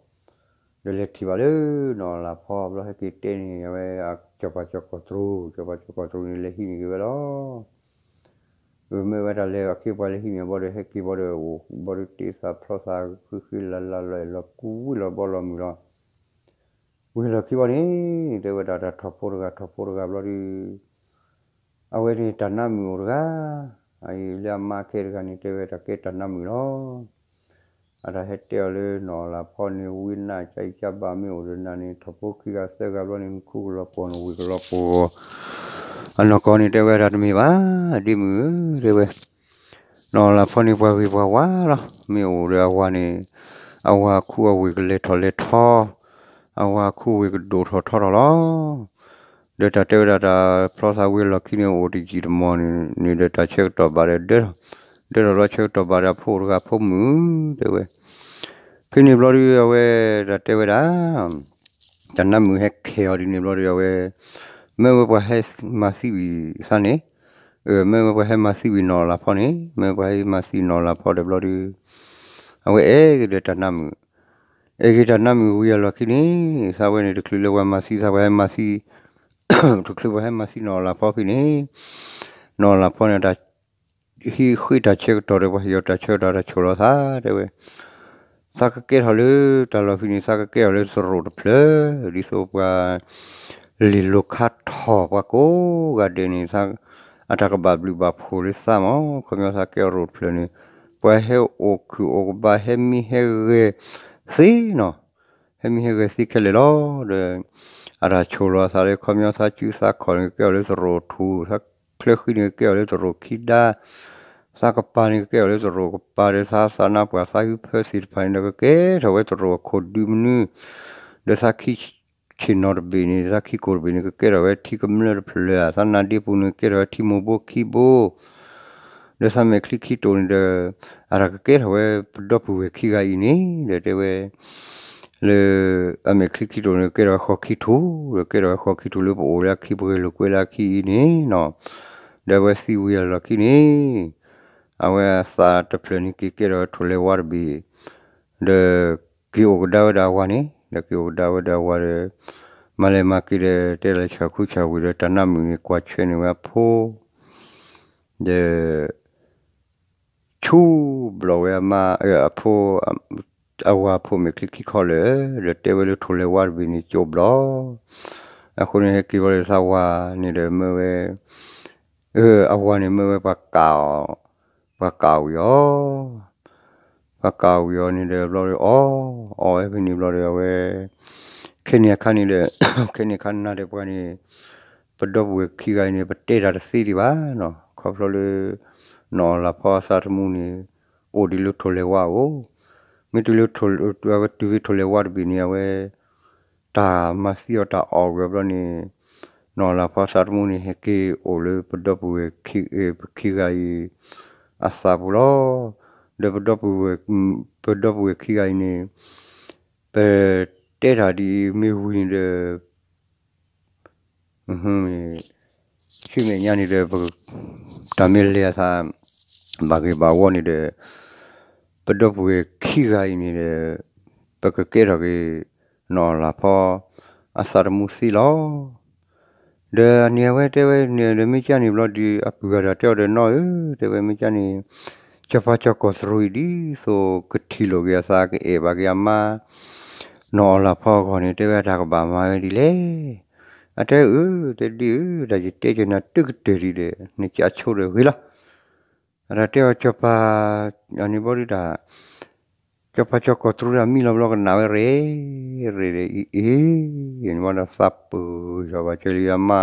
ဒီးလဲၤထံၣ်ဘၣ်လၢ နီၢ်လၤဖီဘျီ ဟဲက့ၤတဲန့ၣ် အဝဲစီၤပၤစီၤကီၢ်တရူး, စီၤပၤစီၤကီၢ်တရူးန့ၣ် လဲၤဟံးန့ၢ်က့ၤဝဲလီၤ. မ့ၢ်ဝဲတၢ်လဲၤအခ့အပှၤလဲၤဟံးန့ၢ်ဘျီဒီး ဟဲက့ၤဘျီဒီး ဘျီဒီးတ့သးဖျီသးဃံဃံလၤလၤလီၤအဲၣ်လီၤကွံဝံၤလီၤဘီလီၤမုၢ်လီၤ. ဝံၤလီၢ်ခံဘျီန့ၣ် တဲဝဲဒၣ်တၢ်ထီၣ်ဖိတဂၤ ထီၣ်ဖိတဂၤဘျီဒီး အဝဲန့ၣ်တၢ်နါမုာ်အိၣ်တဂၤ အအံၤလၢအမါခဲတဂၤန့ၣ် တဲဝဲတၢ်ကဲတၢ်နါမုာ်လီၤ. အတၢ်ဟဲတဲအီၤလၢနီၢ်လၤဖီန့ၣ် ဝံနၢ်ကၢအံၤကၢဘၣ်မ့ၢ်အိၣ်ဒီးနၤန့ၣ် ထီၣ်ဖိခံဂၤသၢဂၤဘျီန့ၣ် နခူကလီၤပှီၢ်နဝ့ၢ်ကလီၤပှီၢ် အနီၢ်ကီၢ်န့ၣ် တဲဝဲဒၣ်တမ့ၢ်ဘၣ် ဒ့မုၣ်ဧၢ တဲဝဲ နီၢ်လၤဖီန့ၣ်ပှၤဂ့ၤပှၤဝါလီၤ. မ့ၢ်အိၣ်ဒီးအဝၤန့ၣ် အဝၤအခူအဝ့ၢ်ကလဲၤထီၣ်လဲၤထီ အဝၤအခူအဝ့ၢ်ကဒိၣ်ထီၣ်ထီထီၣ်လီၤ. ဒီးတၢ်တဲဝဲဒၣ်တၢ်ဖျီသးဝံၤအလီၢ်ခံန့ၣ် အိၣ်တယံာ်တမီၢ်န့ၣ်ဒီး တၢ်ဆၢကတီၢ်ဘၣ်ဒီး ဒၢထီၣ် ဒၢထီၣ်ဘျီဆၢကတီၢ်ဘၣ်ဒီးအဖိအိၣ်တဂၤအဖိမုၣ် တဲဝဲ ဖဲန့ၣ်ဘျီဒီး အဝဲတၢ်တဲဝဲဒၣ် တၢ်နါမုာ်ဟဲခဲအီၤဒ်န့ၣ်ဘျီဒီး အဝဲ မ့ၢ်ဝဲပှၤဟဲမၤသံဝံၤသးန့ၣ်, မ့ၢ်ဝဲပှၤဟဲမၤသံဝံၤနီၢ်လၤဖီန့ၣ် မ့ၢ်ပှၤဟဲမၤသံနီၢ်လၤဖီဒီးဘျီဒီး အဝဲအဲၣ်က့ၤဒီးတၢ်နါမုာ်, အဲၣ်က့ၤတၢ်နါမုာ်ဝံၤအလီၢ်ခံန့ၣ် သးဝဲန့ၣ် တချုးလၢပှၤမၤသံသး ပှၤဟဲမၤသံ တချုးပှၤဟဲမၤသံနီၢ်လၤဖီဖဲန့ၣ် နီၢ်လၤဖီန့ၣ် တၢ်ဟံးဃ့တၢ်ဆၢကတီၢ်ဒီး ပှၤဟ့ၣ်အီၤတၢ်ဆၢကတီၢ် တၢ်ဆိၣ်လီၤသး တဲဝဲ သးကကဲထီၣ်လၢတၢ်လီၢ်ဖဲန့ၣ် သးကကဲထီၣ်လၢသရိာ်တဖျၢၣ် ဒ်သိးပှၤ လ့ၢ်လိာ်ခါထီၣ်ပှၤကိးဂၤဒဲးန့ၣ် အတၢ်ကဘၣ်ဘျုးဘၣ်ဖှိၣ်လၢသးမး ခီပညီသးကဲထီၣ်ရိာ်တဖျၢၣ်န့ၣ် ပှၤဟဲအိၣ်ခုၣ်အိၣ်ကဘၣ် ဟဲမံဟဲဂဲၤသ့နီၤ ဟဲမံဟဲဂဲၤသ့ခဲလၢာ်လီၤ. ဒီး အတၢ်ဆိၣ်လီၤအသးလၢ ခီပညီသးစုသးခီၣ်န့ၣ် ကကဲထီၣ်လၢသရိာ်ထူၣ်, သးချၢဃံန့ၣ် ကကဲထီၣ်လၢသရိာ်ခံဒါ, သးကပၤန့ၣ် ကကဲထီၣ်လၢသရိာ်ကပၤဒီး သးသးနါပှၢ်သးဟံၣ်ဖၢသ့ၣ်တဖၣ်န့ၣ်ဒီး ကကဲထီၣ်ဝဲသရိာ်အခိၣ်ဒုမနုၤ, ဒီးသးခံဆ့ၣ်နီၤတဘ့ၣ်န့ၣ် သးခံကိၢ်တဘ့ၣ်န့ၣ် ကကဲထီၣ်ဝဲထံကမျၢၢ်တဖျၢၣ်ဧါ, သးနါဒ့ပူၤန့ၣ် ကကဲထီၣ်ဝဲထံမိၢ်ဘိခံဘိ ဒီးသးမဲာ်ချံခံတိၢ်န့ၣ်ဒီး အတၢ်ကကဲထီၣ်ဝဲပဒီပုၢ်ဝဲၢ်ခံဂၤအံၤန့ၣ် ဒီးတဲဝဲ လၢ အမဲာ်ချံခံတိၢ်န့ၣ် ကဲထီၣ်ဝဲဃီခံထူၣ်, ဒီးကဲထီၣ်ဝဲဃီခံထူၣ်လၢပအိၣ်လၢအခံပှဲၤလိာ်ကွဲလၢအခံအံၤန့ၣ်နီၤ, ဒီးအဝဲသံဝံၤအလီၢ်ခံန့ၣ် အဝဲအသးတဖျၢၣ်န့ၣ် က့ၤကဲထီၣ်ဝဲထိၣ်လဲၤဝါတဘ့ၣ်, ဒီး က့ၤအိၣ်ကဒါဝဲဒီးအဝၤန့ၣ်, ဒီးက့ၤအိၣ်ကဒါဝဲဒီးအဝၤဒီး မၤလဲၤမၤက့ၤဒီး တဲလၢဆၢခူဆၢဝံၤဒီး တၢ်နါမုာ်န့ၣ် ကွၢ်ဆွဲန့ၢ်ဝဲအဖိ ဒီး ဆူဘျီၣ်ဝဲအမါ အဖိ အဝၤဖိမဲာ်ချံခံခီလၢာ်, ဒီးတဲဝဲလၢထိၣ်လဲၤဝါတဘ့ၣ်န့ၣ် ကၠိဘျီၣ်, အဃိန့ၣ် ဟဲက့ၤဘျီဒီးသးဝၤန့ၣ်ဒီးမၢဝဲ အဝၤန့ၣ်မၢဝဲပှၤကးအီၤ, ပှၤကးဝံၤအီၤ, ပှၤကးဝံၤအီၤန့ၣ်ဒီးဘျီဒီးအီၣ်, အီၣ်ဝဲဖဲန့ၣ်ဘျီဒီးအဝဲ ခဲန့ၣ်အခါန့ၣ်ဒီး ခဲန့ၣ်အခါနၤဒီးပှၤန့ၣ် ပဒီပုၢ်ဝဲၢ်ခံဂၤအံၤန့ၣ် ပတဲတၢ်တသ့ဒံးဘၣ်နီၤ, ခီဖျိလၢ နီၢ်လၤဖီအသးသမူန့ၣ် အိၣ်ဒံးလၢထိၣ်လဲၤဝါအအိၣ်, မ့ၢ်တုၤလၢ အဝဲတုၤဖဲထိၣ်လဲၤဝါတဘ့ၣ်န့ၣ် အဝဲ တၢ်မၤသံအီၤတၢ်အီၣ်ကွံာ်အီၤဘျီန့ၣ် နီၢ်လၤဖီသးသမူန့ၣ် ဟဲက့ၤအိၣ်လၢပဒီပုၢ်ဝဲၢ် ပခံဂၤအံၤ အသးပူၤလီၤ. ဒီးပဒီပုၢ်ဝဲၢ် ပဒီပုၢ်ဝဲၢ်ခံဂၤအံၤန့ၣ် ပတဲတၢ်ဒ်အံၤမ့ၢ်ဝံၤန့ၣ်ဒီး ဆူမဲာ်ညါန့ၣ်ဒီး တၢ်မ့ၢ်လဲၤအသး ဘၣ်ဂ့ၤဘၣ်ဝီန့ၣ်ဒီး ပဒီပုၢ်ဝဲၢ်ခံဂၤအံၤန့ၣ်ဒီး ပကကဲထီၣ်က့ၤ နီၢ်အီၣ်လၤဖီ အသးတမူသ့လီၤ. ဒီးန့ၣ်အဝဲတဲဝဲန့ၣ်ဒီး မ့ၢ်ကၢ်န့ၣ်ဘျီဒုး အပုၢ်ဂၤဒီးတဲအီၤဒီး နီၢ်ဧၢ, တဲဝဲမ့ၢ်ကၢ်န့ၣ် စီၤပၤစီၤကီၢ်သရူးအံၤ ဒ်သိးကထံၣ်လိာ်က့ၤအသး ကအဲၣ်ဘၣ်က့ၤအမါ နီၢ်အီၣ်လၤဖီအဂီၢ်န့ၣ် တဲဝဲတၢ်ကဘၣ်မၤဝဲဒ်လဲၣ်. အတဲအၢ တဲဒ်အၢ တၢ်ယတဲက့ၤနၤတကတၢၢ်ဒံးဒီး နကၢ်ဆိဒီးဂ့ၤလီၤ. အတၢ်တဲအီၤစီၤပၤ အန့ၣ်ဘျီဒုးတၢ် စီၤပၤစီၤကီၢ်သရူးဒၣ်မံလီၤဘျီကနၣ်ဝဲရ့ရ့ဒီး အ့ၣ် အ့ၣ် န့ၣ်ဘျီဒီးသးပၢၢ်ထီၣ်ဘၣ်ကဲလံအမါ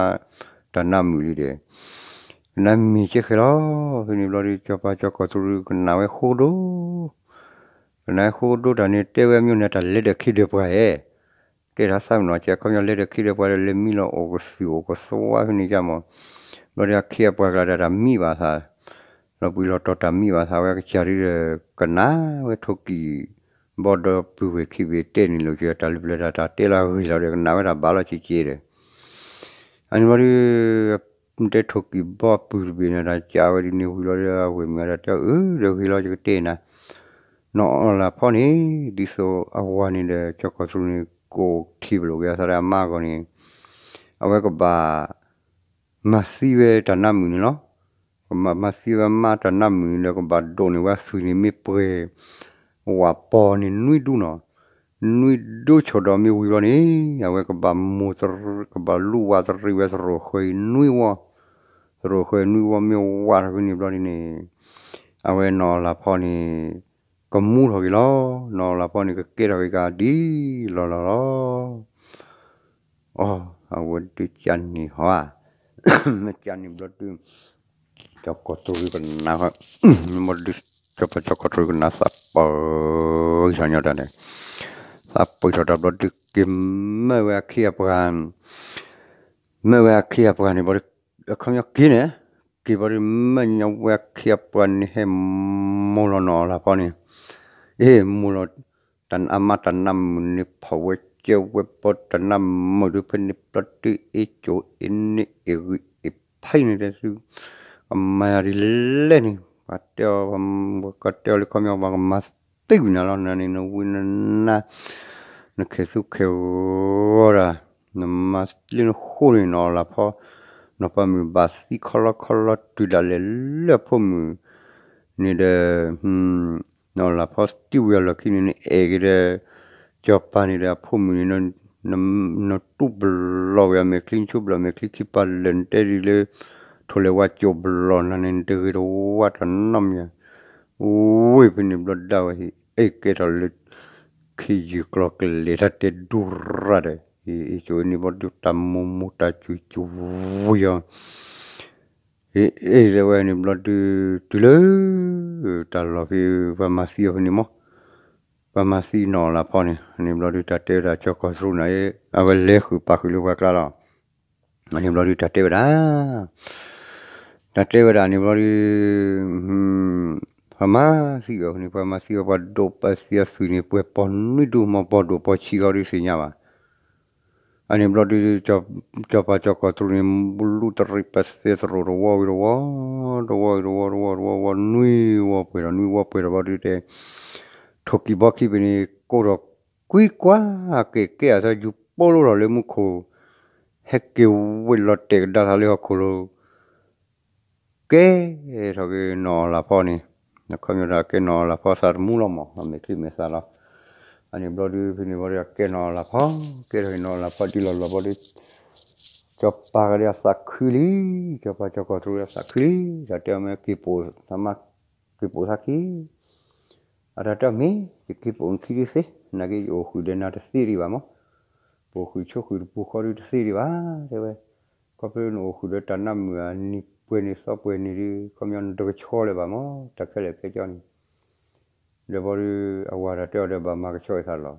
တၢ်နါမုာ်လံဒီး ကနၣ်မ့ၢ်ကဲဃဲလီၤ. ဖဲန့ၣ်ဘျီဒုး စီၤပၤစီၤကီၢ်သရူးကနၣ်ဝဲဃိကဒိ ကနၣ်ဝဲဃိကဒိတၢ်န့ၣ် တဲဝဲအမျိုးန့ၣ် တၢ်လဲၤဒီးခ့ဒီးပှၤဧၢ တဲတၢ်သးမနီၤ ကဲခီပညီလဲၤဒီးခ့ဒီးပှၤဒီး လဲၤမံလီၤအိၣ်ကသုၣ်အိၣ်ကသွါဖဲန့ၣ်ကမီၤ ဘျီဒီးအခ့အပှၤကျါဒီးတၢ်မံဘၣ်သး လီၤပှံၤလီၤတီၤတၢ်မံဘၣ်သးဝဲကစၢ်ဒုဒီး ကနၣ်ဝဲထိၣ်ကံၢ်ဘီဒီပုၢ်ဝဲၢ်ခံဘ့ၣ်တဲန့ၣ်လီၤ ကတၢ်လၢပျၢၤတၢ်တၢ်တဲလီၤအဂ့ၢ်လီၤဒီး ကနၣ်ဝဲတၢ်ဘၣ်လီၤက့က့ဒီး အန့ၣ်ဘျီဒုး တဲထိၣ်ကံၢ်ဘီပုၢ်တဘ့ၣ်န့ၣ် တၢ်ကးဝဲဒ်န့ၣ်ဝံၤလီၤဒီး အဝဲၢ်မုၢ်ဒီးတဲအီၤ အၢ ဒီးဂ့ၤလီၤ ယကတဲနၤ နီၢ်အီၣ်လၤဖီန့ၣ် ဒ်သိးအဝၤန့ၣ်ဒီး ကၠီၤကီၢ်သူန့ၣ် ကိးထံၣ်ပလိာ်က့ၤအသးဒီးအမါအဂီၢ်န့ၣ် အဝဲကဘၣ် မၤသံဝဲတၢ်နါမုၣ်န့ၣ်လီၤ. ကဘၣ်မၤသံဝဲမါတၢ်နါမုၣ်န့ၣ်ဒီး ကဘၣ်ဒိးန့ၢ်ဝဲအသွံၣ်န့ၣ် မ့ၢ်ပှဲၤ ဝးပီၤန့ၣ်နွံဒူနီၤ, နွံဒူဆိၣ်ဒီးမ့ၢ်ဝံၤဘျီန့ၣ် အဝဲကဘၣ်မိၢ် ကဘၣ်လူဝးတရံးဝဲသရိာ်ဃၢၤအံၤနွံဝီ, သရိာ်ဃၢၤနွံဝီမ့ၢ်ဝးထီၣ်ဖဲန့ၣ်ဘျီန့ၣ် အဝဲနီၢ်အီၣ်လၤဖီန့ၣ် ကမူထီၣ်က့ၤလီၤ. နီၢ်အီၣ်လၤဖီန့ၣ် ကကဲထီၣ်က့ၤကဒ်လီၢ်လီၢ်လီၤ. အီ အဝဲဒုးကၢ်န့ၣ်ဟီဧါ, မ့ၢ်ကၢ်န့ၣ်ဘျီဒုး ကၠီၤကီၢ်တရံးကနၣ်, မ့ၢ်ဒုး ကၠီၤပၤကၠီၤကီၢ်တရံးကနၣ်သးပၢၤ ဂံၢ်ထီၣ်ညီတၢ်န့ၣ်, သးပၢၤထီၣ်တၢ်ဘျီဒုးက့ၤမၢဝဲအခ့အပှၤ, မၢဝဲအခ့အပှၤန့ၣ်ဘျီဒုး အခီပညီက့ၤန့ၣ်, က့ၤဘျီဒုး မၢညီဝဲအခ့အပှၤန့ၣ် ဟဲမိၢ်လီၤနီၢ်အီၣ်လၤဖီန့ၣ်, အ့ၣ် မိၢ်လီၤ တၢ်အမါတၢ်နါမုၣ်န့ၣ် ဖီၣ်ဝဲကၢဝဲဘီတၢ်နါမုၣ်ဒုး ဖဲန့ၣ်ဘျီဒုး အ့ၣ်ကၠိအ့ၣ်န့ၣ် အ့ၣ်ဂံၢ်အ့ၣ်ဖးန့ၣ် တဲသု ကမၤယၤဒ်လဲၣ်န့ၣ် ပှၤတဲအီၤ ပှၤကတဲအီၤလၢခီပညီ ပှၤကမၤသံကွံာ်နၤလီၤ နၤန့ၣ် နဝံနနါ နခဲၣ်သူခဲၣ်ဂီၤတၢ် နမၤလၢနဃိန့ၣ် နီၢ်အီၣ်လၤဖီ နီၢ်ပၤမုၣ်ဘၣ်သံခီလီခီလီတုၤဒၣ်လဲာ်လၢ အဖိမုၣ်န့ၣ်ဒီး နီၢ်အီၣ်လၤဖီသံဝံၤအလီၢ်ခံန့ၣ် နအဲၣ်က့ၤဒီး ကၠီၤပၤန့ၣ်ဒီး အဖိမုၣ်န့ၣ် နတူၢ်ဘျီၣ်ဝဲအမဲာ်ချံ နဆိဘျီၣ်အမဲာ်ချံခံပၤလၢာ် နတဲဒ်လၢ ထိၣ်လဲၣ်ဝါကၠိဘျီၣ်နၤန့ၣ် နတဂ့ၤတဝါတၢ်နီတမံၤဧါ, ဝ့ၢ်ဖဲန့ၣ်ဘျီဒၣ်ဝဲဟ့ၣ် အ့ၣ်ကဲထီၣ်လၢ ခ့ယုၢ်ကျီၢ်ကလဲာ်တၢ်တဲဒူရၣ်ဒီး အ့ၣ်ကၠိအ့ၣ်န့ၣ်ဘျီဒုး တၢ်မိၢ်မိၢ်တၢ်စူၤစူၤဝံၤအီၤ အ့ၣ် အ့ၣ် တဲဝဲန့ၣ်ဘျီဒုး တုၤလၢ တၢ်လီၢ်ဖဲ ပှၤမၤသံအီၤဖဲန့ၣ်မး, ပှၤမၤသံနီၢ်အီၣ်လၤဖီန့ၣ် န့ၣ်ဘျီဒုး တၢ်တဲဝဲဒၣ်ကၠီၤကီၢ်တရံးန့ၣ် အဝဲလဲၤဃုာ်ပာ်ဃုာ်လၢပှၤကျါလီၤ. အန့ၣ်ဘျီဒုး တၢ်တဲဝဲဒၣ် တၢ်တဲဝဲဒၣ်န့ၣ်ဘျီဒုး ပှၤမၤသံအီၤဖဲန့ၣ် ပှၤမၤသံအီၤ ပှၤဒိးပာ်သံအသွံၣ်န့ၣ် ပှဲၤပီၤနွံဒူ မ့ၢ်ပီၤဒိၣ်ပီၤဆံးဃီဒုးသ့ၣ်ညါဘၣ်. အန့ၣ်ဘျီဒုး ကၠီၤပၤကၠီၤကီၢ်တရံးန့ၣ် လူတရံးပာ်သဲသရိာ်တဝီဝံၤတဝီ, တဝီဝံၤတဝီ တဝီဝံၤတဝီ နွံဝီပှဲၤဒီး နွံဝီပှဲၤဒီးဘျီဒုးတဲ ထိၣ်ကံၢ်ဘီခံဘ့ၣ်န့ၣ် ကိးထီၣ်ကွံကွၢ် က့ၤကဲအသးယူၤပိလိထီၣ်လၢမူခိၣ် ဟဲက့ၤဝ့ၢ်လီၤတဲာ်ကဒါသးလၢဟီၣ်ခိၣ်လိၤ ကဲထီၣ်က့ၤနီၢ်အီၣ်လၤဖီန့ၣ်, အခီပညီဒီးကဲနီၢ်အီၣ်လၤဖီသးတမူလီၤမး အမဲာ်ချံမဲာ်သးလီၤ. အန့ၣ်ဘျီဒုး ဖဲန့ၣ်ဘျီဒုး အကဲနီၢ်အီၣ်လၤဖီ ကဲထီၣ်က့ၤနီၢ်အီၣ်လၤဖီဒ်လီၢ်လီၢ်ဘျီဒုး ကၠီၤပၤကဒီးအသးခုလံ, ကၠီၤပၤကၠီၤကီၢ်တရံးအသးခုလံ, တၢ်တဲအီၤမ့ၢ်က့ၤပိာ် သးမါ က့ၤပိာ်သးခံ အတၢ်တဲအီၤမ့ၢ် ယက့ၤပိာ်နခံဒုးသ့, နာ်က့ယအိၣ်ဃုာ်ဒီးနၤတသ့ဒံးဘၣ်မး, ပအိၣ်ဃုာ်ဆိးဃုာ်တပူၤဃီဒုးတသ့ဒံးဘၣ် တဲဝဲ, ခီဖျိနအိၣ်ဃုာ်ဒီးတၢ်နါမုၣ်အနံၤပှဲၤန့ၣ်သီပှဲၤန့ၣ်ဒုး ခီပညီနတကဆှီလၢၤဘၣ်မး တၢ်ခဲလၢာ်ခဲဆ့န့ၣ်, ဒီးဘျီဒုး အဝၤတၢ်တဲအီၤဒီးဘၣ်မၤကဆှီအသးလီၤ,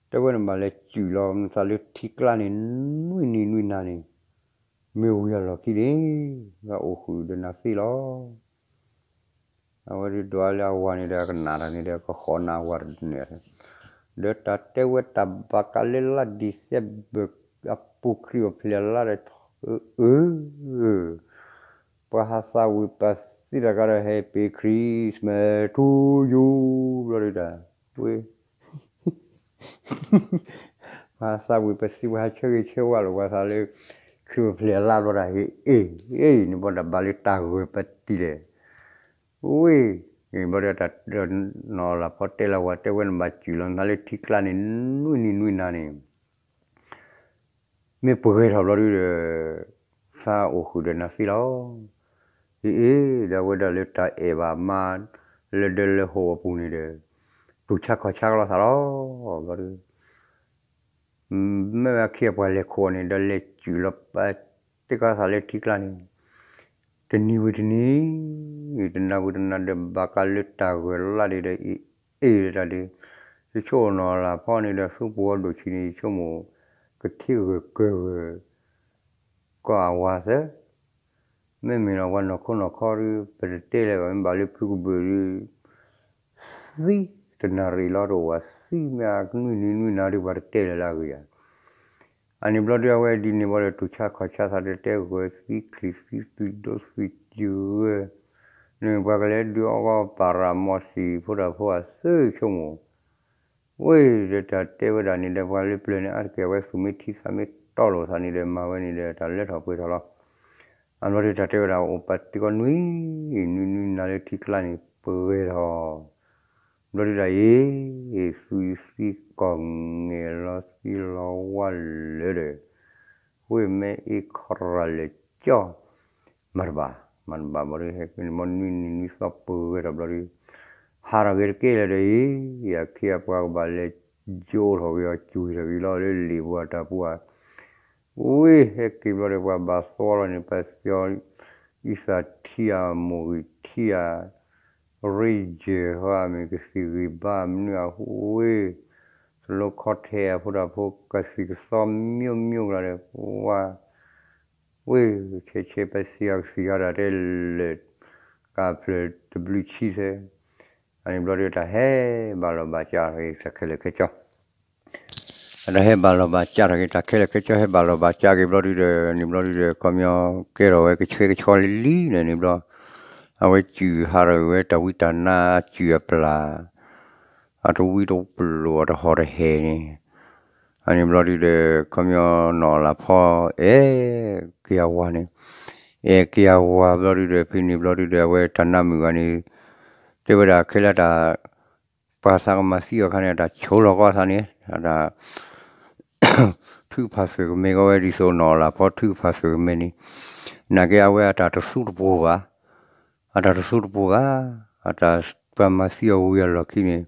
တဲဝဲနဘၣ်လဲၤစုၣ်လီၤနသးလၢထံကျါန့ၣ် နွံနံၤနွံနၤန့ၣ် မ့ၢ်ဝံၤအလီၢ်ခံန့ၣ် ဘၣ်အိၣ်ဃုာ်ဒီးနၤသ့လီၤ. အဝဲဒုးဒွးလၢအဝၤန့ၣ်ဒီး အကနၣ်တၢ်န့ၣ်ဒီး ကဃီနၤအဝၤတန့ၣ်, ဒီးတၢ်တဲဝဲတၢ်ဘၣ်ကးလၢလါ December အ ပူၤခရံာ်အိၣ်ဖျဲၣ်လါဒီး အၢ ပှၤဟးသးဝံၤပသံတၢ်ကါဒီး Happy Christmas to you ဘျီဒုးတၢ်, ဝ့ၢ် ပှၤဟးသးဝံၤပသံ ပှၤဟးဆၢဂ့ၤဆၢဝါလိာ်ပှၤသးလၢ ခရံာ်အိၣ်ဖျဲၣ်လါဘျီတၢ် ဟ့ၣ်အ့ၣ် န့ၣ်ဘျီတၢ်ဘၣ်လၢတၢ်ဂၢၢ်ပတံၢ်လဲၣ်, ဝ့ၢ် ဘျီဒုးတၢ် နီၢ်လၤဖီတဲလၢဝဲတဲဝဲန့ၣ် ဘၣ်စူၤလီၤနၤလၢထံကျါန့ၣ် နွံနံၤနွံနၤန့ၣ် မ့ၢ်ပှဲၤထီၣ်ဘျီဒုးဒီး သးအိၣ်ဃုာ်ဒီးနၤသ့လီၤ. အ့ၣ်အ့ၣ် ဒီးအဝဲဒၣ်လၢတၢ်အဲၣ်ဘၣ်မါ လၢဒၢလၢဟိၣ်အပူၤန့ၣ်ဒီး တူၢ်ဆါခီၣ်ဆါကလီၤသးလီၤ. ဘျီဒုး မ့ၢ်ဝဲအခ့အပှၤလဲၤခိးအီၤန့ၣ် ဒီးလဲၤစူၤလီၤပာ်တ့ၢ်ကီသးလၢထံကျါန့ၣ် တနံၤဝံၤတနံၤ တနၤဝံၤတနၤဒီး ဘၣ်ဃးလၢတၢ်ဂၢၢ်လါဒ်ဒီး အ့ၣ်အ့ၣ်တၢ်ဒုး ယဆိကမိၣ်နီၢ်လၤဖီန့ၣ်ဒီး သူပှိၤဒိၣ်ဆံးန့ၣ် ယဆိကမိၣ် ကထံၣ်ဂၢၢ်ကၢၢ်ဂၢၢ် ကီၢ်အဝၤသၢ မ့မ့ၢ်လီၤပှၤနီၢ်ခိနီၢ်ခီဒုး ပတတဲလၢၤဘၣ် မ့ၢ်ဘၣ်လၢဖုကဘုးဒုး သံတနၣ်ရံၣ်လီၤတအိၣ်ဘၣ် သံမ့ၢ်အနွံနံၤနွံနၤဒုး ပှၤတတဲလၢၤလၢအဂ့ၤဧါ. အန့ၣ်ဘျီဒုး အဝဲဒ်န့ၣ်ဘျီဒီး တူၢ်ဆါခီၣ်ဆါသးဒီး တဲဂၢၢ်သံချံသံသူဒိသံယုၢ် န့ၣ်ပှၤကလဲၤဒုးအီၣ်ဂီၢ်ပၤရၤမီၢ်သံၣ်ဖိတၢ်ဖိအသုဆိကမိၣ် ဝ့ၢ်ဒီးတၢ်တဲဝဲဒၣ်န့ၣ်ဒီး ပှၤလၢပျၢၤန့ၣ် အါတက့ၢ်အဝဲသူၣ်မ့ၢ်ထံသးမ့ၢ်တီလိာ်သးန့ၣ်ဒီး မၤဝဲန့ၣ်ဒီး တၢ်လၢထီၣ်ပှဲၤထီၣ်လီၤ. အဘျီဒုးတၢ်တဲဝဲဒၣ် အိၣ်ပာ်တ့ၢ်ကီနွံ နွံနွံနၤလၢထံကျါန့ၣ် ပှဲၤထီၣ် ဘျီဒုးတၢ်အံၤ သူၣ်သံကီၢ်ငဲၤလီၤသံလီၤဝါလၢာ်ဒီး ဝ့ၢ်မ့ၢ်အ့ခီရၤလဲၤကၠီ မၤတဘၣ် မၤတဘၣ်ဘျီဒုး ဟဲက့ၤန့ၣ် မ့ၢ်နွံနံၤနွံသီပှဲၤထီၣ်ဘျီဒုး ဟးထီၣ်က့ၤတက့ၢ်လၢၤဒီးအံၤ အခ့အပှၤကဘၣ်လဲၤယိးထီၣ်က့ၤအီၤ ကွံာ်ထီၣ်က့ၤလီၤလၢလံာ်ပူၤအတၢ်ပူၤဧါ ဝ့ၢ်ဟဲက့ၤဘျီဒီး ပှၤဘၣ်သီလီၤန့ၣ် ပှၤသံအီၤ အံသၣ်ထံဧါ မိၢ်ဂံၢ်ထံဧါ ရ့ယဲၢ်ဟီ အမ့ၢ်ကသံၣ်ဂံၢ်ဘါမနုၤအဟူဝ့ၢ် သလိခီထဲအဖိတၢ်ဖိ ကသံၣ်ကသီမံၤမံၤကလါဒီး ဝါ ဝ့ၢ် ဆဲးဆဲးပသံအီၤကသံၣ်ဂၤဒၣ်တဲ လၢာ် ကဖျၢၣ်တဘျုးဆံသဲ အန့ၣ်ဘျီဒုး တၢ်ဟဲဘၣ်လီၤဘၣ်စးထီၣ်က့ၤတၢ်ခဲလၢာ်ခဲဆ့ အတၢ်ဟဲဘၣ်လီၤဘၣ်စးထီၣ်က့ၤ တၢ်ခဲလၢာ်ခဲဆ့ဟဲဘၣ်လီၤဘၣ်စးက့ၤဘျီဒုးဒီး န့ၣ်ဘျီဒုးဒီး ခီပညီ ကဲထီၣ်ဝဲကဆှဲကဆှီလံလံန့ၣ် န့ၣ်ဘျီ အဝဲစူၤဟးထီၣ်ဝဲတၢ်ဝံတၢ်နါအစူၤအပျၢ် အတဝံတပလိာ်အတဟီၣ်တဟဲၣ်န့ၣ် အန့ၣ်ဘျီဒုးဒီး ခီပညီနီၢ်လၤဖီ အဲၣ်က့ၤအဝၤန့ၣ် အဲၣ်က့ၤအဝၤဘျီဒုးဒီး ဖဲန့ၣ်ဘျီဒုးဒီး အဝဲတၢ်နါမုၣ်ဂၤန့ၣ် တဲဝဲဒၣ်ခဲလၢာ်တၢ် ပှၤသးကမၤသံအီၤခါန့ၣ် တၢ်ဆိလီၤကီသးန့ၣ် တၢ် ထုကဖၣ်သုးကမဲၤကီဝဲဒ်သိးနီၢ်လၤဖီထုကဖၣ်သုးကမဲၤန့ၣ် နာ်က့အဝဲအတၢ်တသူတပှိၤဘၣ် အတၢ်တသူတပှိၤဘၣ် အတၢ်ပှၤမၤသံအီၤဝံၤအလီၢ်ခံန့ၣ်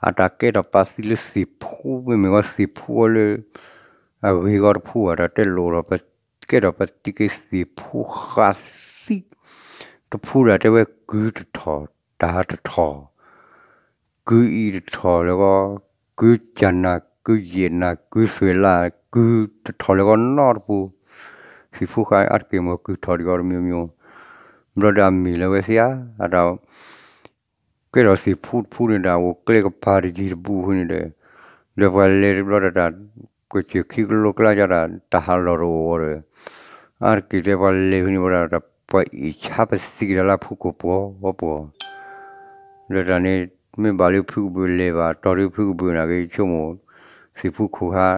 အတၢ်ကဲထီၣ်ပာ်သံလၢသ့ၣ်ဖူ မ့မ့ၢ်ဝဲသ့ၣ်ဖူအီၤလၢ အဂ့ၤဂီၢ်တဖူဘၣ် တၢ်တဲလိာ်ဒီး ကဲထီၣ်ပာ်သံက့ၤသ့ၣ်ဖူဃာ်သံ တဖူဒၣ်တဲဝဲကုတထီၣ် တၢ်တထီၣ် ကုအံၤတထီၣ်လၢဂီၢ် ကုကၢနၤ ကုယဲၢ်နၤ ကုသွဲၣ်လါ ကုတထီၣ်လၢဂီၢ်နီတပူၤ သ့ၣ်ဖူဃာ်အါတက့ၢ်မ့ၢ်ကုထီၣ်ဒံးဂီၢ်တမံၤမံၤ ဘျီဒီးအမ့ၢ်လၢဝဲသ့ၣ်ဧါ အတၢ် ကဲထီၣ်သ့ၣ်ဖူတဖူန့ၣ်ဒီး အိၣ်ကျဲကပၤတယံၤတဘူးဖဲန့ၣ်ဒီး ဒီးပှၤလဲၤတဘျီဒီးတၢ် ကွဲးစၢၢ်ခံကလိကျါကဒီး တၢ်ဟးလီၤတအိၣ်ဒီး အါတက့ၢ်တဲပှၤလဲၤဖဲန့ၣ်ဝဲဒၣ် ပှၤအ့ၣ်ဆါပသံကဒီးလၢဖုကိာ်ပှီၤပှီၤ ဒီးတၢ်န့ၣ် မ့ၢ်ဘၣ်လၢဖုကဘုးလဲၤဘၣ် တီၢ်ဒုးဖုကဘုးနာ်က့ ဆိကမိၣ် သ့ၣ်ဖူခိၣ်ခါ